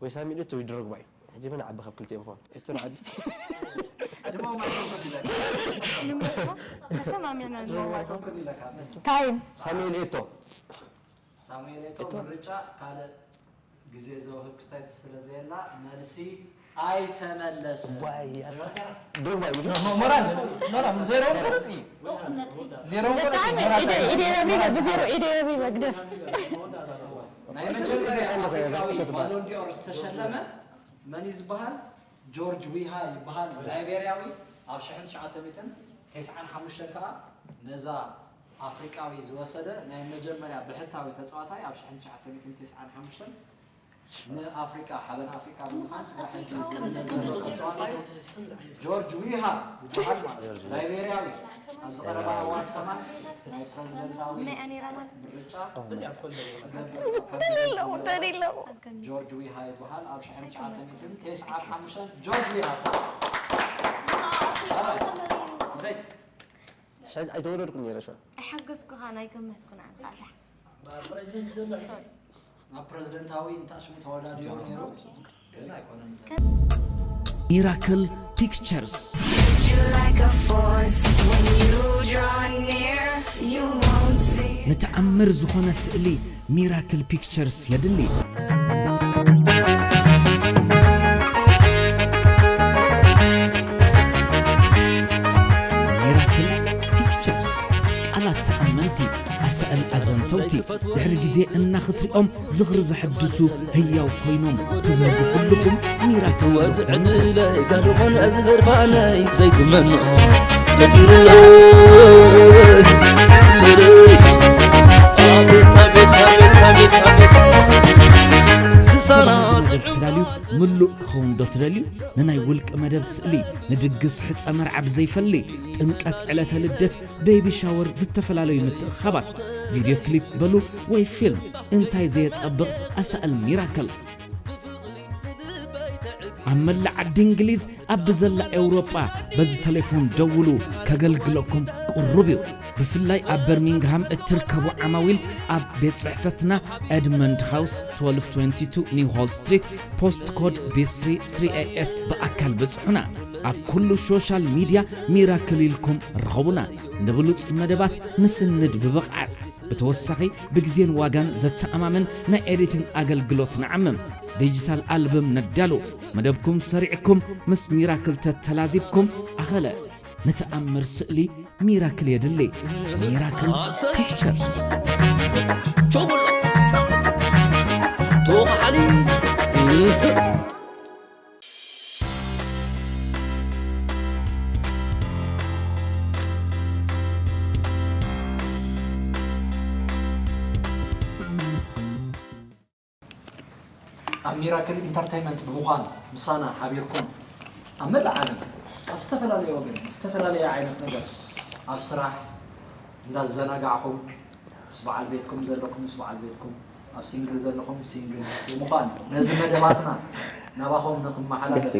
ወይ ሳሙኤል ኤቶ ወይ ድሮግባ እዩ። ሕጂ መን ዓቢ ካብ ክልቲኦም ይኾን? ኤቶ ንዓቢ። ቀድሞ ማይክሮፎን ይለካ ንመስሎ ተሰማሚዕና ኣለና። ማይክሮፎን ይለካ ታይም ሳሙኤል ኤቶ ሳሙኤል ኤቶ ምርጫ ካልእ ግዜ ዘውህብ ክስታይ ስለዘየላ መልሲ ኣይተመለሰ። ድሮግባ እዩ። ሞራል ዜሮ ቁርጥ ዜሮ ቁርጥ ኢደረቢበ ብዜሮ ኢደረቢበ ግደፍ ናይ መጀመርያ ኣፍሪካዊ ባሎንዲኦር ዝተሸለመ መን እዩ ዝበሃል? ጆርጅ ዊሃ ይበሃል። ላይቤርያዊ ኣብ ሽሕን ትሽዓተ ሚእትን ተስዓን ሓሙሽተን ከዓ ነዛ ኣፍሪቃዊ ዝወሰደ ናይ መጀመርያ ብሕታዊ ተፃዋታይ ኣብ ሽሕን ትሽዓተ ሚእትን ተስዓን ሓሙሽተን ንኣፍሪቃ ሓበን ኣፍሪቃ ብምኻን ስራሕ ሕጂ ዝመዘዘ ተፃዋታይ ጆርጅ ዊሃ ይበሃል ማለት እዩ። ላይቤርያዊ ኣብዚ ቀረባ እዋን ከማን ናይ ፕረዚደንታዊ ምርጫ ተሪለዎ ተሪለዎ ጆርጅ ዊሃ ይበሃል። ኣብ ሽሕን ትሽዓተ ሚእትን ተስዓን ሓሙሽተን ጆርጅ ዊሃ ኣይተወለድኩን ነይረ ሸ ኣይሓገዝኩኻን ኣይገመትኩን ኣንታ ኣላ ናብ ፕረዚደንታዊ እንታሽሙ ተወዳዲሩ ነይሩ ግን ኣይኮነን። ሚራክል ፒክቸርስ ንተኣምር ዝኾነ ስእሊ ሚራክል ፒክቸርስ የድሊ። ሚራክል ፒክቸርስ ቃላት ተኣመንቲ ኣሳእል ኣዘንተውቲ ድሕሪ ግዜ እና ክትሪኦም ዝኽሪ ዘሐድሱ ህያው ኮይኖም ትብህጉ ኩልኹም ሚራክል ወዝዕድለ ጋልኾን እዚ ህርፋነይ ዘይትመንኦ ፈጢሩ ቤታ ቤታ ቤታ ቤታ ቤታ ልሳና መደብ ተዳልዩ ምሉእ ክኸውን ዶ ትደልዩ? ንናይ ውልቂ መደብ ስእሊ፣ ንድግስ ሕፀ መርዓ ብዘይፈሊ፣ ጥምቀት፣ ዕለተ ልደት፣ ቤቢ ሻወር፣ ዝተፈላለዩ ምትእኻባት፣ ቪድዮ ክሊፕ በሉ ወይ ፊልም እንታይ ዘየጸብቕ ኣሳእል ሚራክል። ኣብ መላእ ዓዲ እንግሊዝ ኣብ ብዘላ ኤውሮጳ በዚ ተሌፎን ደውሉ ከገልግለኩም ቅሩብ እዩ። ብፍላይ ኣብ በርሚንግሃም እትርከቡ ዓማዊል ኣብ ቤት ጽሕፈትና ኤድመንድ ሃውስ ትወልፍ ትወንቲ ቱ ኒው ሆል ስትሪት ፖስት ኮድ ቢ ስሪ ስሪ ኤ ኤስ ብኣካል በጽሑና። ኣብ ኩሉ ሶሻል ሚድያ ሚራክል ኢልኩም ርኸቡና። ንብሉጽ መደባት ንስንድ ብብቕዓት። ብተወሳኺ ብግዜን ዋጋን ዘተኣማምን ናይ ኤዲቲንግ ኣገልግሎት ንዓምም። ዲጂታል ኣልበም ነዳሉ። መደብኩም ሰሪዕኩም ምስ ሚራክል ተተላዚብኩም ኣኸለ። ንተኣምር ስእሊ ሚራክል የድሊ። ሚራክል ፒክቸርስ። ቾቡሎ ተወሓሊ ኣብ ሚራክል ኢንተርተይመንት ብምዃን ምሳና ሓቢርኩም ኣብ መላእ ዓለም ኣብ ዝተፈላለየ ወገን ዝተፈላለየ ዓይነት ነገር ኣብ ስራሕ እንዳዘናጋዕኹም ምስ በዓል ቤትኩም ዘለኩም ምስ በዓል ቤትኩም ኣብ ሲንግል ዘለኹም ሲንግል ብምዃን ነዚ መደባትና ናባኹም ንክመሓላለፍ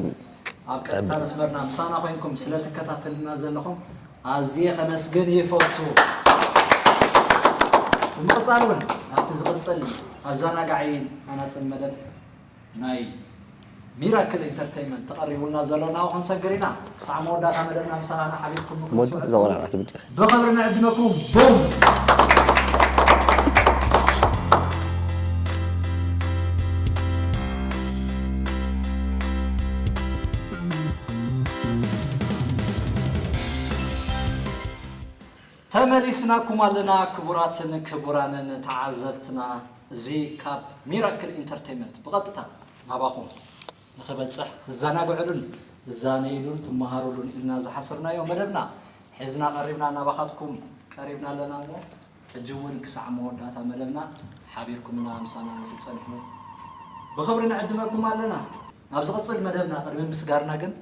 ኣብ ቀጥታ መስመርና ምሳና ኮይንኩም ስለትከታተልና ዘለኹም ኣዝየ ከመስግን ይፈቱ። ብምቕጻል እውን ኣብቲ ዝቕጽል ኣዘናጋዒ ሃናጽን መደብ ናይ ሚራክል ኢንተርተይመንት ተቐሪቡልና ዘሎ ናብኡ ክንሰግር ኢና። ክሳዕ መወዳእታ መደብና ምሳና ሓቢርኩም ንክትስዕቡ ብኽብሪ ንዕድመኩም። ቡም። ተመሊስናኩም ኣለና ክቡራትን ክቡራንን ተዓዘብትና። እዚ ካብ ሚራክል ኢንተርቴይመንት ብቐጥታ ናባኹም ንኽበጽሕ ትዘናግዕሉን ትዛነይሉን ትመሃሩሉን ኢልና ዝሓሰብናዮ መደብና ሒዝና ቀሪብና ናባኻትኩም ቀሪብና ኣለና እሞ ሕጂ እውን ክሳዕ መወዳእታ መደብና ሓቢርኩምና ምሳና ንክትጸንሑ ብኽብሪ ንዕድመኩም ኣለና። ናብ ዝቕጽል መደብና ቅድሚ ምስጋርና ግን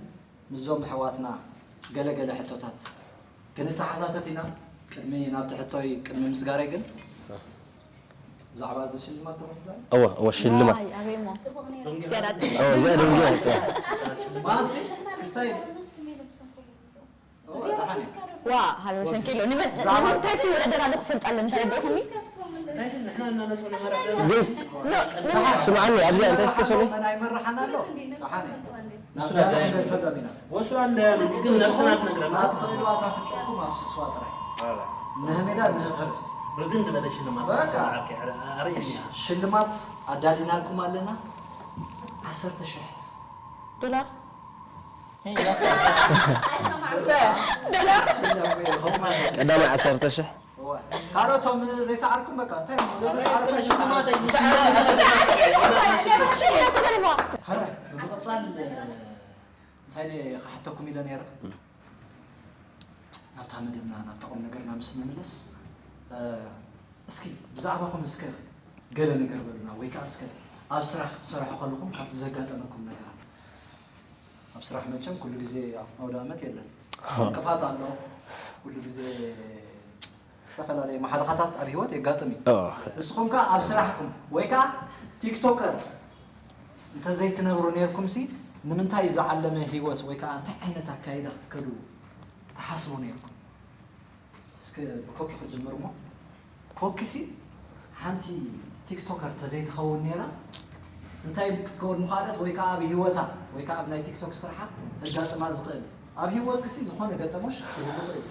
ምስዞም ኣሕዋትና ገለ ገለ ሕቶታት ክንተሓታተት ኢና። ቅድሚ ናብቲ ሕቶይ ቅድሚ ምስጋረይ ግን ብዛዕባ እዚ ሽልማት ትኾን ዛን እወ እወ ሽልማት ዋይ ኣበይ እሞ ጽቡቕ ነይሩ። ኪያዳ እወ እዚ ደንጊ ማሲ ክሳይ ዋ ሃሎ ሸንኬሎ ንመን ንምንታይ ሲ ወዳደር ኣለኹ ክፈልጥ ኣለኒ ዘዲኹኒ ግን ስምዓኒ ኣብዚኣ እንታይ እስከ ሰበይ መን ኣይመርሓን ኣሎ ደሓን እዩ ንሱ ናብ ዳያመንድ ፈጸም ኢና ወስዋ እንዳያሉ ግን ነብስና ትነግረና ኣትኽእልዋ እታ ፍልጠትኩም ኣፍስስዋ ጥራይ ንህሜዳ ንህፈርስ ርዝን ዝበለ ሽልማት በቃ። ኣርእየኒ ሽልማት ኣዳሊናልኩም ኣለና ዓሰርተ ሽሕ ዶላር ቀዳማይ ዓሰርተ ሽሕ ካልኦቶም ዘይሰዓርኩም በቃ እንታይ እሞ ዘይሰዓርኩም ሽልማት ሽልማት ተሪፋ ሀረ ብምቕፃል እንታይ ክሓተኩም ኢለ ነይረ ናብታ መደብና ናብታ ቁም ነገርና ምስ ንምለስ እስኪ ብዛዕባኹም እስከ ገለ ነገር በሉና ወይ ከዓ እስከ ኣብ ስራሕ ክትሰርሑ ከለኹም ካብቲ ዘጋጠመኩም ነገራት ኣብ ስራሕ መቸም ኩሉ ግዜ ኣውደ ኣመት የለን እንቅፋት ኣሎ ኩሉ ግዜ ዝተፈላለዩ ማሕለኻታት ኣብ ህይወት የጋጥም እዩ ንስኹም ከዓ ኣብ ስራሕኩም ወይ ከዓ ቲክቶከር እንተዘይትነብሩ ነርኩም ሲ ንምንታይ ዝዓለመ ህይወት ወይ ከዓ እንታይ ዓይነት ኣካይዳ ክትከዱ ትሓስቡ ነርኩም እስከ ብኮኪ ክጅምር እሞ ኮኪ ሲ ሓንቲ ቲክቶከር ተዘይትኸውን ነራ እንታይ ክትከውን ምኻለት ወይ ከዓ ኣብ ህይወታ ወይ ከዓ ኣብ ናይ ቲክቶክ ስርሓ ተጋጥማ ዝኽእል ኣብ ህይወትክሲ ዝኾነ ገጠሞሽ ክህሉ ይኽእል እዩ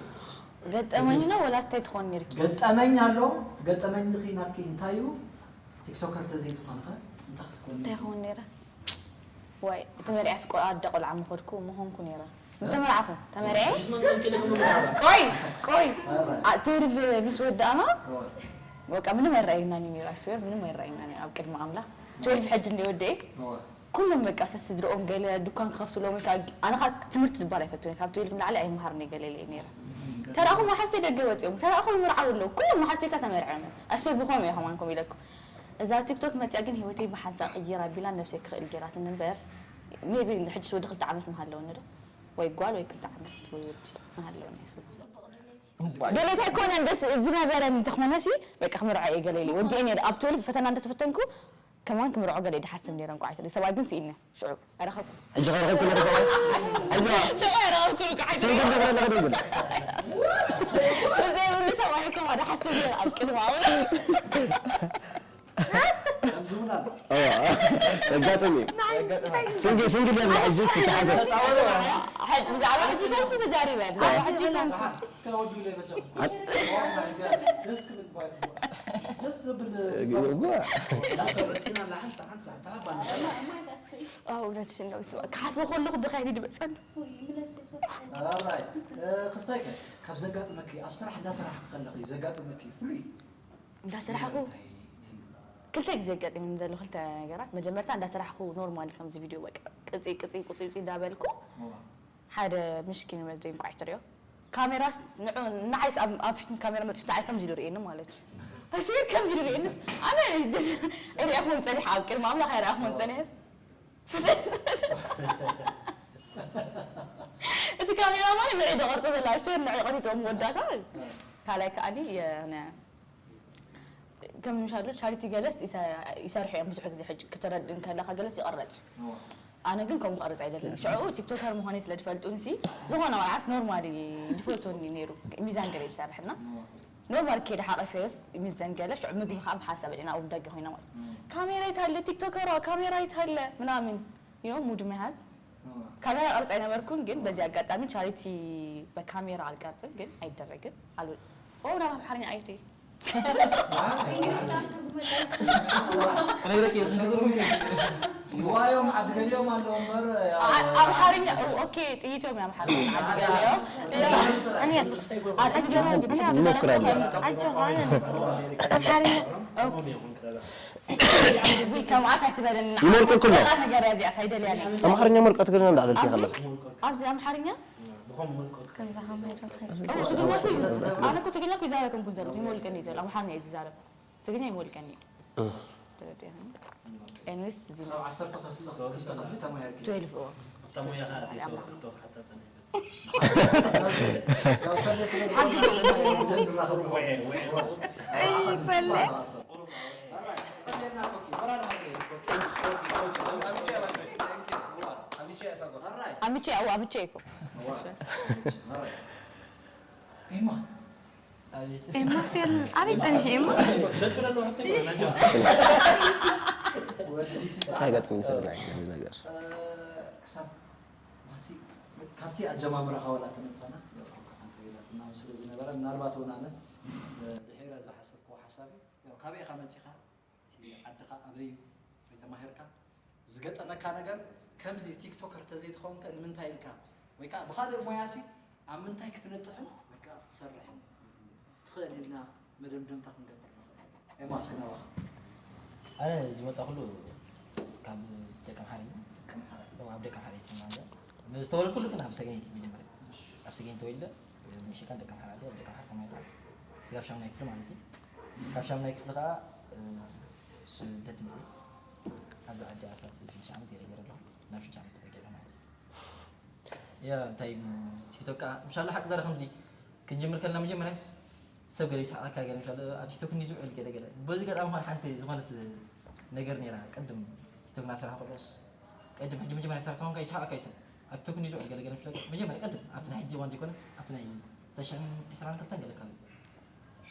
ገጠመኝ ነው ወላስ እንታይ ትኾን ነርኪ ገጠመኝ ኣሎ ገጠመኝ ድኺ ናትኪ እንታይ እዩ ቲክቶከር ተዘይትኾንኸ እንታይ ክትኮን እንታይ ይኸውን ነረ ዋይ ተመርዕያስ ቆልዓ ኣደ ቆልዓ ምኾድኩ ምኾንኩ ነረ ተመርዓኹ ተመርዐ ቆይ ቆይ ትዌልቭ ምስ ወዳእና በቃ ምንም ኣይረኣየናን እዩ ነይሩ ኣስዌር ምንም ኣይረኣየናን እዩ ኣብ ቅድሚ ኣምላኽ ትዌልቭ ሕጂ እንደ ወደኤ ኩሎም በቃ ሰስድርኦም ገለ ዱካን ክኸፍትሎም ወይ ከዓ ኣነ ከዓ ትምህርቲ ዝበሃል ኣይፈቱን ካብ ትዌልቭ ንላዕሊ ኣይመሃርን እየ ገለ ኢለ ነይረ ተራእኹም መሓዝተይ ደገ ወፂኦም ተራእኹ ይምርዓው ኣለዉ ኩሎም መሓዝተይ ከዓ ተመርዕዮም እዮም ኣስዌር ብኸም እየ ከማንኩም ኢለኩም እዛ ቲክቶክ መፅያ ግን ህይወተይ ብሓንሳ ቅይር ኣቢላ ነብሰይ ክኽእል ገይራትኒ እምበር maybe ሕጅስ ወዲ ክልተ ዓመት ምሃለወኒ ዶ ወይ ጓል ወይ ክልተ ዓመት ወይ ወዲ ምሃለወኒ ኣይስወፅእ ድሌት ኣይኮነን ደስ ዝነበረኒ እንተኾነሲ በቃ ክምርዖ እየ ገለ ኢለ ወዲኤ ነይረ ኣብ ትወልፍ ፈተና እንተተፈተንኩ ከማን ክምርዖ ገለ ድሓስብ ነይረ እንኳዕ ኣይተደ ሰብኣይ ግን ስኢነ ሽዑ ኣይረኸብኩ ሕጂ ከረኸብኩ ነረ ሰብኣይ ሕጂ ሽዑ ኣይረኸብኩ እንኳዕ ኣይተደ ስንግል ደብረ ኣለኸ ደብል ብዘይብሉ ሰብኣይ ከማ ድሓስብ ነይረ ኣብ ቅድሚ ኣውላ ከምዚ እውን ኣሎ የጋጥም እዩ ስንግል ስንግል ያለ ሕዚ ትተሓዘ ብዛዕባ ሕጂ ኮንኩ ተዛሪበ ብዛዕባ ሕጂ ኮንኩ እስከ ወዱ ለበጃ ደስ ክብል ባይ ደስ ዝብል እዋ እውነትሽን ነው ክሓስቦ ከለኹ ብኸይዲ ድበፀሉ ክስታይ ካብ ዘጋጥመኪ ኣብ ስራሕ እንዳሰራሕ ከለኺ ዘጋጥመኪ ፍሉይ እንዳሰራሕኩ ክልተ ግዜ ኣጋጢሙኒ ዘሎ ክልተ ነገራት መጀመርታ እንዳሰራሕኩ ኖርማል ከምዚ ቪድዮ በቃ ቅፂ ቅፂ ቁፂ ቁፂ እንዳበልኩ ሓደ ምሽኪን መድረይ እንቋዕ ትሪኦ ካሜራስ ንዑ ንዓይስ ኣብ ኣብ ፊት ካሜራ መጥሽ ንዓይ ከምዚ ኢሉ ርእየኒ ማለት እዩ ኣስር ከምዚ ኢሉ ርእየንስ ኣነ ሪኣኹም ፀኒሐ ኣብ ቅድሚ ኣምላኽ ኣይረኣኹም ፀኒሐስ እቲ ካሜራ ማለት ንዒ ደቐርፀ ዘላ ኣስር ንዒ ቀሪፆም ወዳታ ካልኣይ ከኣኒ የነ ከም ምሻሉ ቻሪቲ ገለስ ይሰርሑ እዮም ብዙሕ ግዜ ሕጂ ክተረድእ እንከለካ ገለስ ይቐረፅ እዩ ኣነ ግን ከምኡ ክቐርፅ ኣይደልን ሽዑ ቲክቶከር ምዃነይ ስለ ዝፈልጡን ሲ ዝኾነ ቆልዓስ ኖርማሊ ይፈልጡኒ ነይሩ ሚዛን ገለ ይሰርሕና ኖርማል ከይደ ሓቐፈዮስ ሚዘን ገለ ሽዑ ምግቢ ከዓ ብሓንሳብ ዲና ኣብ ደገ ኮይና ማለት ካሜራ ይታለ ቲክቶከሯ ካሜራ ይታለ ምናምን you know ሙድ ምያዝ ካሜራ ቀርፅ ኣይነበርኩን ግን በዚ ኣጋጣሚ ቻሪቲ በካሜራ ኣልቀርፅን ግን ኣይደረግን ኣሉ ኦ ናብ ኣምሓርኛ ኣይደ ዋዮም ዓዲ ገሊኦም ኣለዉ እምበር ኣምሓርኛ ኦኬ ጥይቶም ኣምሓርኛ ዓዲ ገሊኦም እንሞክራለን ኣምሓርኛ ከምኣስ ኣይትበለኒ ይመርቁ ኩሎ ነገር እዚኣስ ኣይደልያን ኣምሓርኛ መርቃ ትግርኛ እንዳዕለልኪ ከለኺ ኣብዚ ኣምሓርኛ ከምዛ ከማይ ዶ ትግርኛ እኮ ኣነ እኮ ትግርኛ እኮ ይዛረብ ከምኩን ዘለኹ ይመልቀኒ እዩ ዘሎ ኣምሓርኛ እዩ ዝዛረብ ትግርኛ ይመልቀኒ እዩ ተረዲእኒ ኤኒስ እዚ ዓሰርተ ክፍሊ ክፍሊ ተማሂርኪ ትዌልቭ እዎ ኣብታ ሞያ ከዓ ኣትዩ ሰው ክትወስሓታ ጸኒሑ ያው ሰለ ስለ ዝኾነ ብደንብ ንራኸብ ይፈለ ኣምቼ፣ ኣዎ፣ ኣምቼ እኮ። ኤማ። ኤማ ሴል ኣበይ ጸኒሑ ኤማ? እንታይ ገጥም ይፈልጥ ናይ ነገር? ክሳብ ማሲ ካብቲ ኣጀማምራኻ ዋላ ተመጻና፣ ያው፣ ሓንቲ ቤላ ትናም ስለ ዝነበረ፣ ምናልባት እውን ኣነ፣ እ፣ ድሒረ ዝሓሰብክዎ ሓሳብ እዩ። ያው፣ ካበይ ኢኻ መጺኻ? እቲ ዓድኻ ኣበይ እዩ? ወይ ተማሂርካ? ዝገጠመካ ነገር ከምዚ ቲክቶከር ተዘይትኸውን ከ ንምንታይ ኢልካ? ወይ ከዓ ብኻልእ ሞያሲ ኣብ ምንታይ ክትነጥፍን ወይ ከዓ ክትሰርሕን ትኽእል ኢልና መደምደምታ ክንገብር ንኽእል። ኤማ፣ እስኪ ናባኻ። ኣነ ዝመጻኹሉ ካብ ደቀምሓረ እዩ። ደቀምሓረ። እዎ፣ ኣብ ደቀምሓረ እዩ ተማሂረ። ዝተወለድኩሉ ግን ኣብ ሰገነይቲ መጀመርያ። ኣብ ሰገነይቲ ተወሊደ፣ ምሽካን ደቀምሓረ ኣለ፣ ኣብ ደቀምሓረ ተማሂረ። ስጋብ ሻምናይ ክፍሊ ማለት እዩ። ካብ ሻምናይ ክፍሊ ከዓ፣ እ፣ ስደት መፅእ። ኣብዚ ዓዲ ኣስታት ሽዱሽተ ዓመት ገይረ ገይረ ኣለኹ። ናብ ሽዱሽተ ዓመት ገይረ ማለት እዩ። ያ፣ እንታይ፣ ቲክቶክ ከዓ፣ ምሻሎ ሓቂ ዘረ ከምዚ ክንጅምር ከለና መጀመርያስ ሰብ ገለ ይስሓቐካ ገለ፣ ምሻሎ ኣብ ቲክቶክ እንዲ ዝውዕል ገለ ገለ። በዚ ገጣሚ ኾን ሓንቲ ዝኾነት ነገር ነይራ። ቅድም ቲክቶክ እናሰራሕኩ ከሎስ፣ ቅድም ሕጂ መጀመርያ ሰራሕ ተኾንካ ይስሓቐካ ይሰብ። ኣብ ቲክቶክ እንዲ ዝውዕል ገለ ገለ፣ ምሻሎ መጀመርያ ቅድም ኣብቲ ናይ ሕጂ እዋን ዘይኮነስ ኣብቲ ናይ ተሽዕን ዕስራን ክልተን ገለ ካብ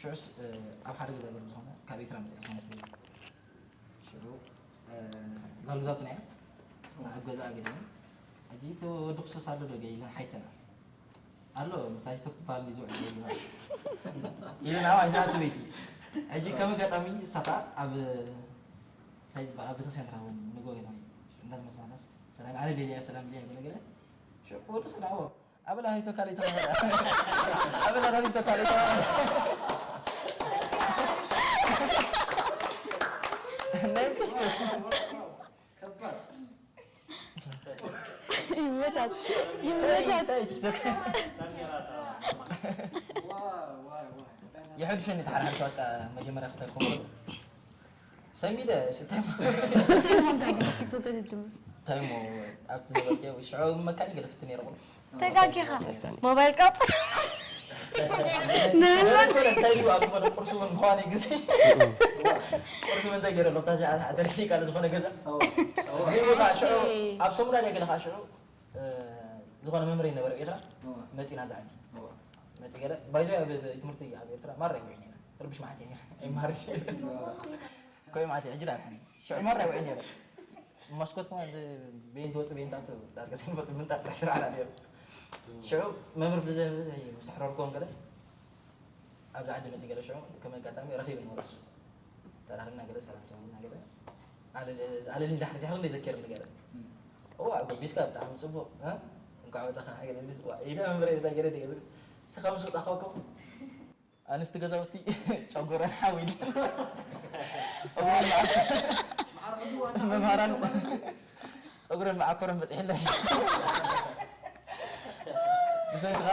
ሽዑስ፣ እ፣ ኣብ ሓደ ገዛ ገሩ ዝኾነ ካብ ኤርትራ መፅእ ዝኾነ ሰበይቲ። ሽዑ፣ እ፣ ጓል ገዛውትና እያ። ኣብ ገዛኣ ገዲሙ። ሕጂ እቲ ወዲ ክርስቶስ ኣሎ ዶ ገለ ኢለን ሓይተና። ኣሎ፣ ምስ ኣሽቶ ክትበሃል እንዲ ዝውዕል ገለ ኢለን። ኢለን ኣብ ኣይታ ሰበይቲ። ሕጂ ከም ኣጋጣሚ እሳ ኸኣ ኣብ፣ እንታይ ዝበሃል፣ ኣብ ቤተክርስትያን ትረኽበኒ፣ ንግሆ ገለ ማለት እዩ። እንዳተመሳናስ፣ ሰላም፣ ኣነ ሌልያ፣ ሰላም ሌልያ፣ ገለ ገለ። ሽዑ ወዲ ሰላም፣ ኣበላ ሂቶ ካልእ ተማሃራ። ኣበላ ሂቶ ካልእ ተማሃራ። ናይ ፒስቶ። ከባድ። ይመቻት፣ ይመቻት። እንታይ ቲክቶክ? ዋይ፣ ዋይ፣ ዋይ። የሕድሸኒ ተሓራሕር ሰዓት መጀመርያ ክስታይ ክኸውን። ሰሚደ፣ ሽታይ። ታይሞ ኣብቲ ዝነበርክዮ ሽዑ መካኒ ገለ ፍትን ነይረ ቁልፍ። ተጋጊኻ። መካኒ። ሞባይል ቀጥ። ንህልወት። እንታይ እዩ ኣብ ዝኾነ ቁርሲ እውን ምዃነ ግዜ። ቁርሲ እውን ተገይረ ኣሎ፣ ብታ ሸዓ ሰዓት ደርሲ ቃል ዝኾነ ገዛ። እዚኡ ከዓ ሽዑ ኣብ ሶሙና ድያ ገለ ከዓ ሽዑ፣ እ፣ ዝኾነ መምህር ነበረ ኣብ ኤርትራ። መፂና ኣብዚ ዓዲ። መፂ ገለ፣ ባይዞ ኣብ ትምህርቲ ኣብ ኤርትራ ማራ ይውዒ ነይረ። ርብሽ መዓት እዩ ነይረ። ኣይማርሽ። ኮይ ማለት እዩ፣ ዕጅል ኣልሓኒ። ሽዑ ማራ ይውዒ ነይረ። መስኮት ከማን እዚ ቤንት ወፂ ቤንት ኣቱ ዳርጋ ዘይንፈልጥ ምንጣፍ ጥራሕ ስራሕና ነይሩ። ሽዑ መምህር ብዘ-፣ ብዘይ ምስ ኣሕረርክዎም ገለ ኣብዚ ዓዲ መፂ ገለ ሽዑ ከም ኣጋጣሚ ረኺብኒ ወላሱ። ተራኺብና ገለ ሰላም ተባሂልና ገለ። ኣለል-፣ ኣለልኝ ዳሕሪ ዳሕሪ እንደ ዘኪርኒ ገለ። እዋ፣ ጎቢስካ ብጣዕሚ ፅቡቕ፣ እ? እንኳዕ በፃኻ ገለ ኢሉስ፣ ዋ፣ ኢለ መምህረይ በዛ ገለ ደገ ዝብል። ንስኻ ምስ ወፃእካ እኮ ኣንስቲ ገዛውቲ ጨጎረን ሓዊሉ ጸጉረን መዓኮ-፣ መምሃራን ጸጉረን መዓኮረን በጺሕለን። ብሰንክኻ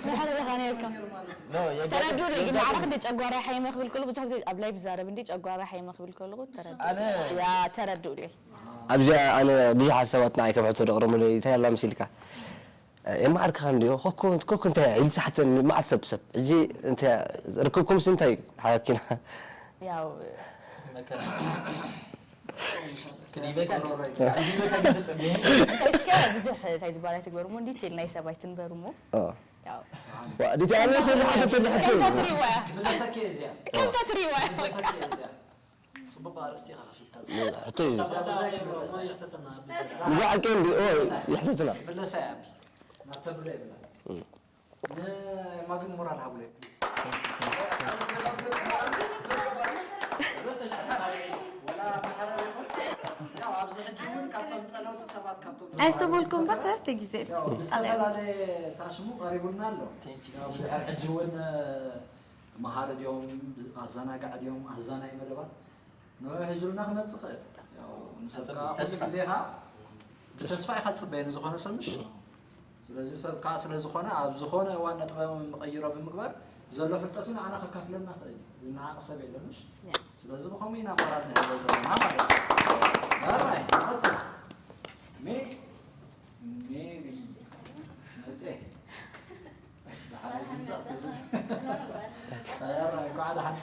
ድሓር ኢኻ ነርካ። ኖ፣ የጋጥም፣ ተረዱለይ ግን የጋጥም። ማዕረ ክንደይ ጨጓራ ሓይመ ክብል ከሎ ብዙሕ ግዜ ኣብ ላይቭ ዝዛረብ እንዲ ጨጓራ ሓይመ ክብል ከለኹ ተረዱ። ኣነ ያ ተረዱለይ። ኣብዚኣ ኣነ ብዙሓት ሰባት ንዓይ ከም ሕቶ ደቕረሙለይ፣ እንታይ ኣላ መሲልካ? ኤማ ዓርክኻ እንድዮ፣ ኮኮ፣ ኮኮ እንታይ እያ? ኢሉ ዝሓተኒ መዓት ሰብ፣ ሰብ። ሕጂ እንታይ እያ? ርክብኩምስ እንታይ እዩ? ሓኪና። ያው መከራ። ክድይበካ እንዲ? ክድይበካ እንዲ ተጸብየ? እንታይ እስከ ብዙሕ እንታይ ዝበሃል ኣይትግበሩ እሞ፣ እንዲቴል ናይ ሰብ ኣይትንበሩ እሞ። ኦ። ያው። ዋ፣ ዲቴል ኣነ ሰብ ዝሓተተኒ ሕቶ እዩ። ከምታ ትሪዋ እያ። ክምለሰኪ እየ እዚኣ። ከምታ ትሪዋ እያ። ክምለሰኪ እየ እዚኣ። ጽቡቕ ኣርእስቲ ኢኻ ከፊትካ ዘለኻ። ሕቶ እዩ። እዛ ጉዳይ ክንምለሳ። ይሕተተና፣ ኣብ ምልሳ። ንዛ ዓቂ እንዲ-፣ ኦ፣ ይሕተትና። ምለሳ እያ፣ ኣብ ናብ ተብሎ የብላ። እም። ንኤማ ግን ሞራል ሃቡለይ፣ ፕሊዝ። ወላ መሓረር ይኹን። ያው ኣብዚ ሕጂ እውን ካብቶም ጸለውቲ ሰባት፣ ካብቶም ኣስተበልኩም በስ ኣስተ ግዜ። ያው ብዝተፈላለየ ታሽሙ ቀሪቡልና ኣሎ። Thank you, ያው thank you። ብድሕር ሕጂ እውን መሃሪ ድዮም፣ ኣዘናጋዒ ድዮም፣ ኣዛናይ መደባት ንዑ ሒዙልና ክመጽእ ይኽእል። ያው ንሰብ ኣጸብቕ፣ ከዓ ኩሉ ተስፋ። ግዜ ኸዓ ብተስፋ ኢኻ ትጽበዮ ንዝኾነ ሰብ፣ ምሽ? ስለዚ ሰብ ከዓ ስለ ዝኾነ ኣብ ዝኾነ እዋን ነጥበ መቐይሮ ብምግባር ዘሎ ፍልጠቱ ንዓና ከካፍለና ይኽእል እዩ። ዝነዓቕ ሰብ የለን፣ ምሽ? ያ። ስለዚ ብኸምኡ ኢና ሞራል ንህቦ ዘለና ማለት እዩ። ኦራይት፣ ቀጽል። ሜ-፣ ሜቢ መጽኤ። ደሓን ኣይትምጻእ ትብል። ኧረ፣ እንኳዕ ደሓን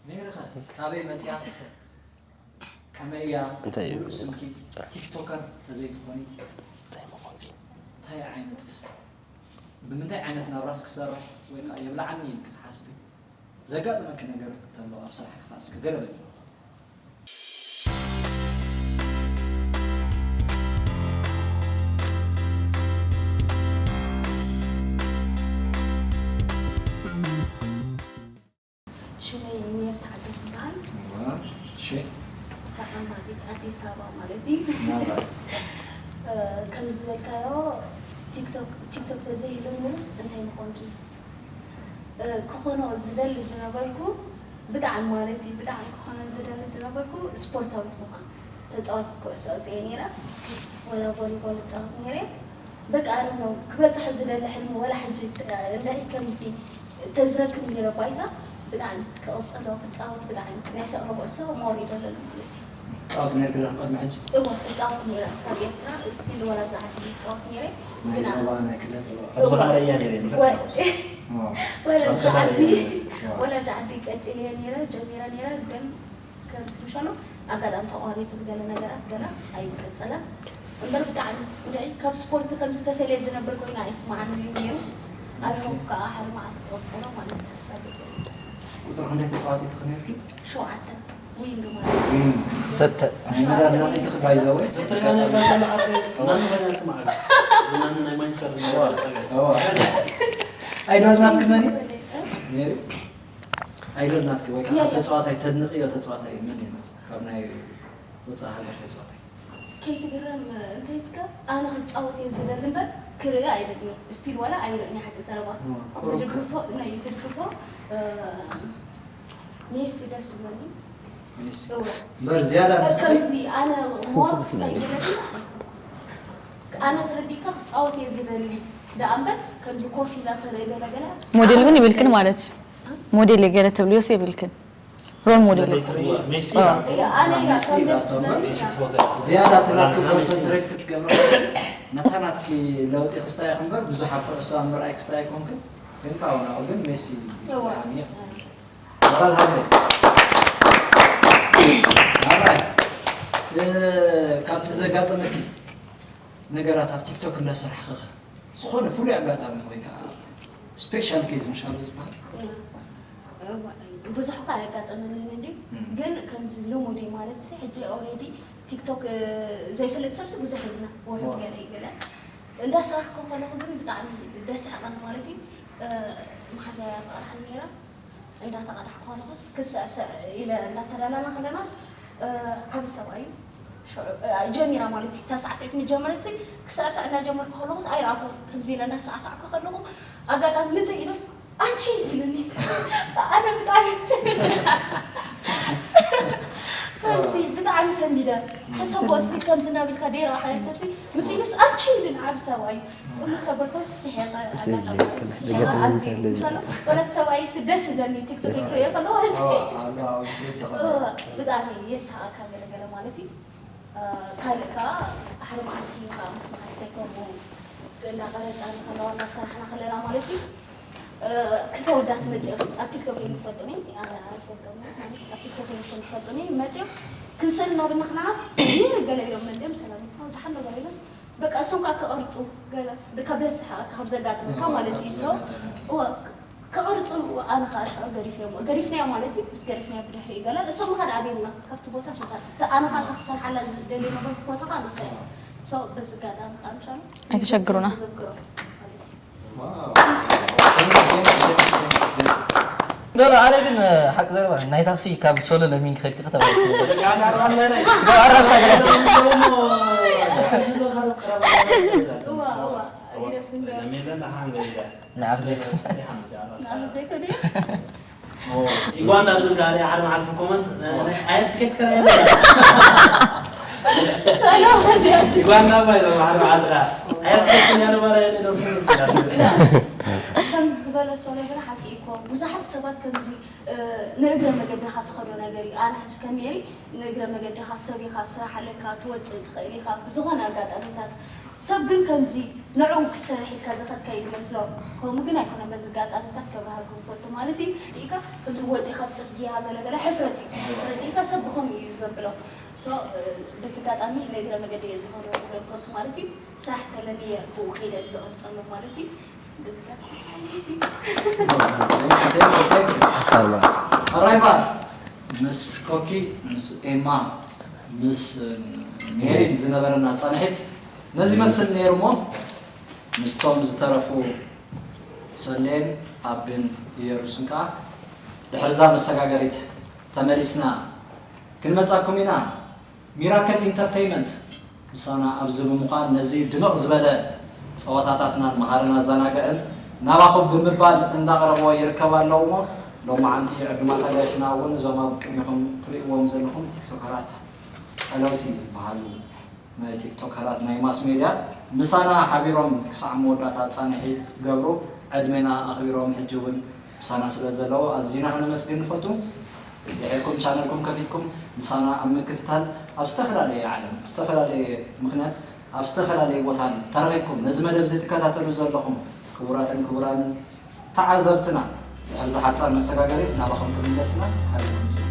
ነይርኸ? ካበይ መፂኣ? ከመይ እያ? እንታይ እዩ? ሙሉእ ስምኪ ቲክቶከር ተዘይትኾኒ እንታይ ምኾንኪ? እንታይ ዓይነት፣ ብምንታይ ዓይነት ናብራስ ክሰርሕ ወይ ከዓ የብልዓኒ ኢልኪ ትሓስቢ? ዘጋጥመኪ ነገር እንተሎ ኣብ ስራሕኪ ከዓ እስኪ ገለ በሊ። ሽመይ ሜሪ ታደሰ ይበሃል። እዋ፣ እሺ። ተቐማጢት ኣዲስ ኣበባ ማለት እዩ። ናባይ። እ፣ ከም ዝበልካዮ ቲክቶክ፣ ቲክቶክ ተዘይህሉ ነይሩስ እንታይ ምኾንኪ? እ፣ ክኾኖ ዝደሊ ዝነበርኩ ብጣዕሚ ማለት እዩ፣ ብጣዕሚ ክኾኖ ዝደሊ ዝነበርኩ ስፖርታዊት ምዃን። ተፃዋቲት ኩዕሶ እግሪ እየ ነይረ። ወላ ቮሊቦል እፃወት ነይረ። በቃ፣ I don't know፣ ክበፅሖ ዝደሊ ሕልሚ ወላ ሕጂ፣ እ፣ እንድዒ ከምዚ ተዝረክብ ነይረ ባይታ፣ ብጣዕሚ ክቕፅሎ፣ ክፃወት ብጣዕሚ ናይ ፍቕሪ ኩዕሶ more ይደለሉ ማለት እዩ። ትፃወት ነይርኪ ዶ ቅድሚ ሕጂ? እወ፣ እፃወት ነይረ። ካብ ኤርትራ ስቲል ወላ ኣብዚ ዓዲ ይፃወት ነይረ። ናይ ግና ዞባ፣ ናይ ክልል? ኣብዚ እወ። ኸኣ ርእያ ነይረ፣ ወ-፣ ንፈልጥ። እወ። ወላ ኣብዚ ዓዲ፣ እወ። ወላ ኣብዚ ዓዲ ቀፂለዮ ነይረ፣ ጀሚረ ነይረ፣ ግን ከም ትምሸሎ ኣጋጣሚ ተቋሪፁ ብገለ ነገራት ገለ ኣይቀጸለን። እምበር ብጣዕሚ እንድዒ ካብ ስፖርት ከም ዝተፈልየ ዝነብር ኮይኑ ኣይስምዓንን እዩ ነይሩ። ኣብ ኦኬ። ሆም ከኣ ሓደ መዓልቲ ክቕጸሎ ማለት ተስፋ ይገብር። ቁጽሪ ክንደይ ተጻዋቲት ኢኺ ነይርኪ? ሸውዓተ። ዊንግ ማለት እዩ። ዊንግ። ሰተ። ናይ መዳን ናቕቲ ክባይ ዘወይ? ትግርኛ ናይ ፋሽን መዓት ማን ኾይና ትስማዕ? ዝናን ናይ ማንቸስተር ዩናይትድ ጸገም። እዋ። ኣይዶል ናትኪ መን እዩ? ሜሪ? ኣይዶል ናትኪ ወይ ከዓ የለ። ተጻዋታይ ተድንቕዮ ተጻዋታይ መን እዩ? ካብ ናይ ወጻኢ ሃገር ተጻዋታይ። ከይትግረም፣ እንታይ እስከ ኣነ ክጻወት እየ ዝደሊ እምበር ክርእዮ ኣይደልን። ስቲል ዋላ ኣይርእን እየ ሓቂ ዘረባ። ኦ፣ ቁሩብ ዝድግፎ፣ ናይ ዝድግፎ፣ እ፣ ሜሲ ደስ ይብለኒ። ሜሲ። እወ። እምበር ዝያዳ እ፣ ንስኺ ከምዚ ኣነ ሞር ክስታይ ገለኒ ኣነ ተረዲእካ ክጻወት እየ ዝደሊ። ደኣ እምበር ከምዚ ኮፍ ኢላ ክርኢ ገለ ገለ ሞዴል እውን ይብልክን ማለት እዩ። እ? ሞዴል እየ ገለ ትብልዮስ የብልክን። ሮል ሞዴል እኮ። ሜሲ አ። እያ፣ ኣነ እያ፣ ሜሲ ከም ደስ እያ፣ ዝብለኒ ሜሲ እያ። ትፈትያ። ዝያዳ እቲ ናትኪ ሮናልዶ ሜሲ። ኮንሰንትሬት ክትገብሮ ነታ ናትኪ ለውጢ ክስታይ ኢኺ እምበር ብዙሕ ኣብ ኩዕሶ ኣብ ምርኣይ ክስታይ ኣይኮንክን። ግን ካብኡ ናብኡ ግን ሜሲ እዋ። ብጣዕሚ እዩ። ሞራል ሃበይ። ኣራይ። እ፣ ካብቲ ዘጋጠመኪ ነገራት ኣብ ቲክቶክ እንዳሰራሕኺ ኸ ዝኾነ ፍሉይ ኣጋጣሚ ወይ ከዓ ስፔሻል ኬዝ ምሻሎ ዝበሃል? እዋ፣ ብዙሕ እኳ ኣየጋጠመንን እንድዩ፣ እም። ግን ከምዚ ልሙድ እዩ ማለት ሲ፣ ሕጂ ኦልሬዲ ቲክቶክ፣ እ፣ ዘይፈልጥ ሰብሲ ብዙሕ እዩ፣ ወርድ እዋ። ገለ እዩ ገለ። እንዳሰራሕኩ ከለኹ ግን ብጣዕሚ ደስ ይሓቐኒ ማለት እዩ። እ፣ መሓዛይ እያ ተቐርሓኒ ነይራ። እንዳተቐዳሕኩ ከለኹስ ክስዕስዕ ኢለ እንዳተዳላና ከለናስ፣ እ፣ ዓቢ ሰብኣይ እዩ። ሽዑ፣ እ፣ ጀሚራ ማለት እዩ። እታ ሳዕስዒት ምስ ጀመረትሲ ክስዕስዕ እንዳጀመርኩ ከለኹስ ኣይረኣኹን። ከምዚ ኢለ እንዳሳዕሳዕኩ ከለኹ ኣጋጣሚ ምጽእ ኢሉስ፣ "ኣንቺ!" ኢሉኒ። ኣነ ብጣዕሚ ሰሚደ። ከምዚ ብጣዕሚ ሰሚደ። ሕሰቦ እስቲ ከምዚ እናበልካ ደይረኣኻዮ ሰብሲ ምጽእ ኢሉስ፣ "ኣንቺ!" ኢሉኒ ዓቢ ሰብኣይ። እሞ ከበድኩ ስሒቐ፣ ኣጋጣሚ ስሒቐ ኣዝዩ፣ ኢንሻላህ፣ ወለት ሰብኣይስ ደስ ይብለኒ፣ ቲክቶክ ክርእዮ ከለኹ፣ ሕጂ። ኣዎ፣ ኣሎ፣ ኣብ ስደት ደኸለ። እወ፣ ብጣዕሚ የስሕቐካ ገለ ገለ ማለት እዩ። እ፣ ካልእ ከኣ፣ ሓደ መዓልቲ ከኣ ምስ መሓዝተይ ከምኡ እንዳቐረጻ ከለዋ፣ እንዳሰራሕና ከለና ማለት እዩ። እ፣ ክልተ ወዳት መጺኦም፣ ኣብ ቲክቶክ እዮም ዝፈልጡኒ፣ ኣነ ኣይፈልጦምን፣ ማለት ኣብ ቲክቶክ እዮም ዝፈልጡኒ፣ መጺኦም ክንስእል እናበልና ከለናስ፣ ሜሪ ገለ ኢሎም መጺኦም፣ ሰላም ኢልካ፣ ደሓን ዶ ገለ ኢሎስ፣ በቃ እሶም ከኣ ክቐርጹ ገለ ካብ ደስ ካብ ዘጋጥመካ እወ፣ ማለት እዩ። ካብ ሶ ዘጋጥመካ። እወ፣ ክቐርጹ ኣነ ከኣ ሽዑ ገዲፈዮም። ገዲፍናዮ ማለት እዩ። ምስ ገዲፍናዮ ብድሕሪኡ ገለ እሶም ምኻድ ኣብዮምና ካብቲ ቦታስ ምኻድ። እታ ኣነ ከኣ እታ ክሰርሓላ ዝደልዮ ነበርኩ ቦታ ከኣ ንሳ እያ። ሶ በዚ ኣጋጣሚ ከኣ ምሻሉ ኣይተሸግሩና። ተዘክሮ ማለት እዩ። ዋው። ገለ ኣነ ግን ሓቂ ዘረባ ናይ ታክሲ ካብ ሶሎ ለሚን ክኸድኪ ከተባለ። ደቂ ዓዲ ኣርባ ኣለና። ስጋ ኣራብሳ ገለ። እዋ፣ እዋ፣ እግረስ ግን ገለ። ለሚን ለና ሓንገ ኢላ። ንዓኽ ዘይኮነ። ንዓኽ ዘይኮነ። ዩጋንዳ ዝብል ጋሪ ሓደ መዓልቲ ኮመንት፣ እ፣ ኣየር ትኬት ከራይ ኣለ። ሰላም፣ እዚኣ ሲ- ዩጋንዳ ባይ ነው፣ ሓደ መዓልቲ ራ። ኣየር ትኬት ከራይ ነው፣ ባይ ነው፣ ደርሱ ይችላል። ከምዚ ዝበለ ሰው ነገር ሓቂ እኮ ብዙሓት ሰባት ከምዚ ንእግረ መገድኻ ትኸዶ ነገር እዩ። ኣነ ሕጂ ከመይ ንእግረ መገድኻ ሰብ ኢኻ፣ ስራሕ ኣለካ፣ ትወፅእ ትኽእል ኢኻ። ብዝኾነ ኣጋጣሚታት ሰብ ግን ከምዚ ንዕኡ ክሰርሕ ኢልካ ዘኸድካ ይመስሎ። ከምኡ ግን ኣይኮነ። በዚ ኣጋጣሚታት ከብርሃልኩም ፈቱ ማለት እዩ። ኢካ ከምዚ ወፂኻ ኣብ ፅርግያ ገለገለ ሕፍረት እዩ። ተረዲእካ ሰብ ብኸምኡ እዩ ዘብሎ። ሶ በዚ ኣጋጣሚ ንእግረ መገዲ እየ ዝኾነ ክብሎ ፈቱ ማለት እዩ። ስራሕ ከለኒ እየ ብኡ ከይደ ዝቐርፀሎም ማለት እዩ። በዚ ኣጋጣሚ ኣራይ ባር ምስ ኮኪ ምስ ኤማ ምስ ሜሪን ዝነበረና ፃንሒት ነዚ መስል ነይሩ እሞ ምስቶም ዝተረፉ ሰሌን ኣብን ኢየሩስን ከዓ ድሕርዛ መሰጋገሪት ተመሊስና ክንመፃኩም ኢና። ሚራክል ኢንተርተይመንት ምሳና ኣብዚ ብምዃን ነዚ ድምቕ ዝበለ ፀወታታትናን መሃርን ኣዘናግዕን ናባኹም ብምባል እንዳቕረቦ ይርከብ ኣሎ እሞ ሎማዓንቲ ዕዱማት ኣጋይሽና እውን እዞም ኣብ ቅድሚኹም ትርእይዎም ዘለኹም ቲክቶከራት ፀለውቲ ዝበሃሉ ናይ ቲክቶከራት ናይ ማስ ሜድያ ምሳና ሓቢሮም ክሳዕ መወዳእታ ፃንሒት ክገብሩ ዕድሜና ኣኽቢሮም ሕጂ እውን ምሳና ስለ ዘለዉ ኣዚና ክነመስግን ንፈቱ። ድሒርኩም ቻነልኩም ከፊትኩም ምሳና ኣብ ምክትታል ኣብ ዝተፈላለየ ዓለም ብዝተፈላለየ ምኽንያት ኣብ ዝተፈላለየ ቦታን ተረኺብኩም ነዚ መደብ እዚ ትከታተሉ ዘለኹም ክቡራትን ክቡራንን ተዓዘብትና ድሕሪ ዝሓፃር መሰጋገሪት ናባኹም ክምለስና ሓቢርኩም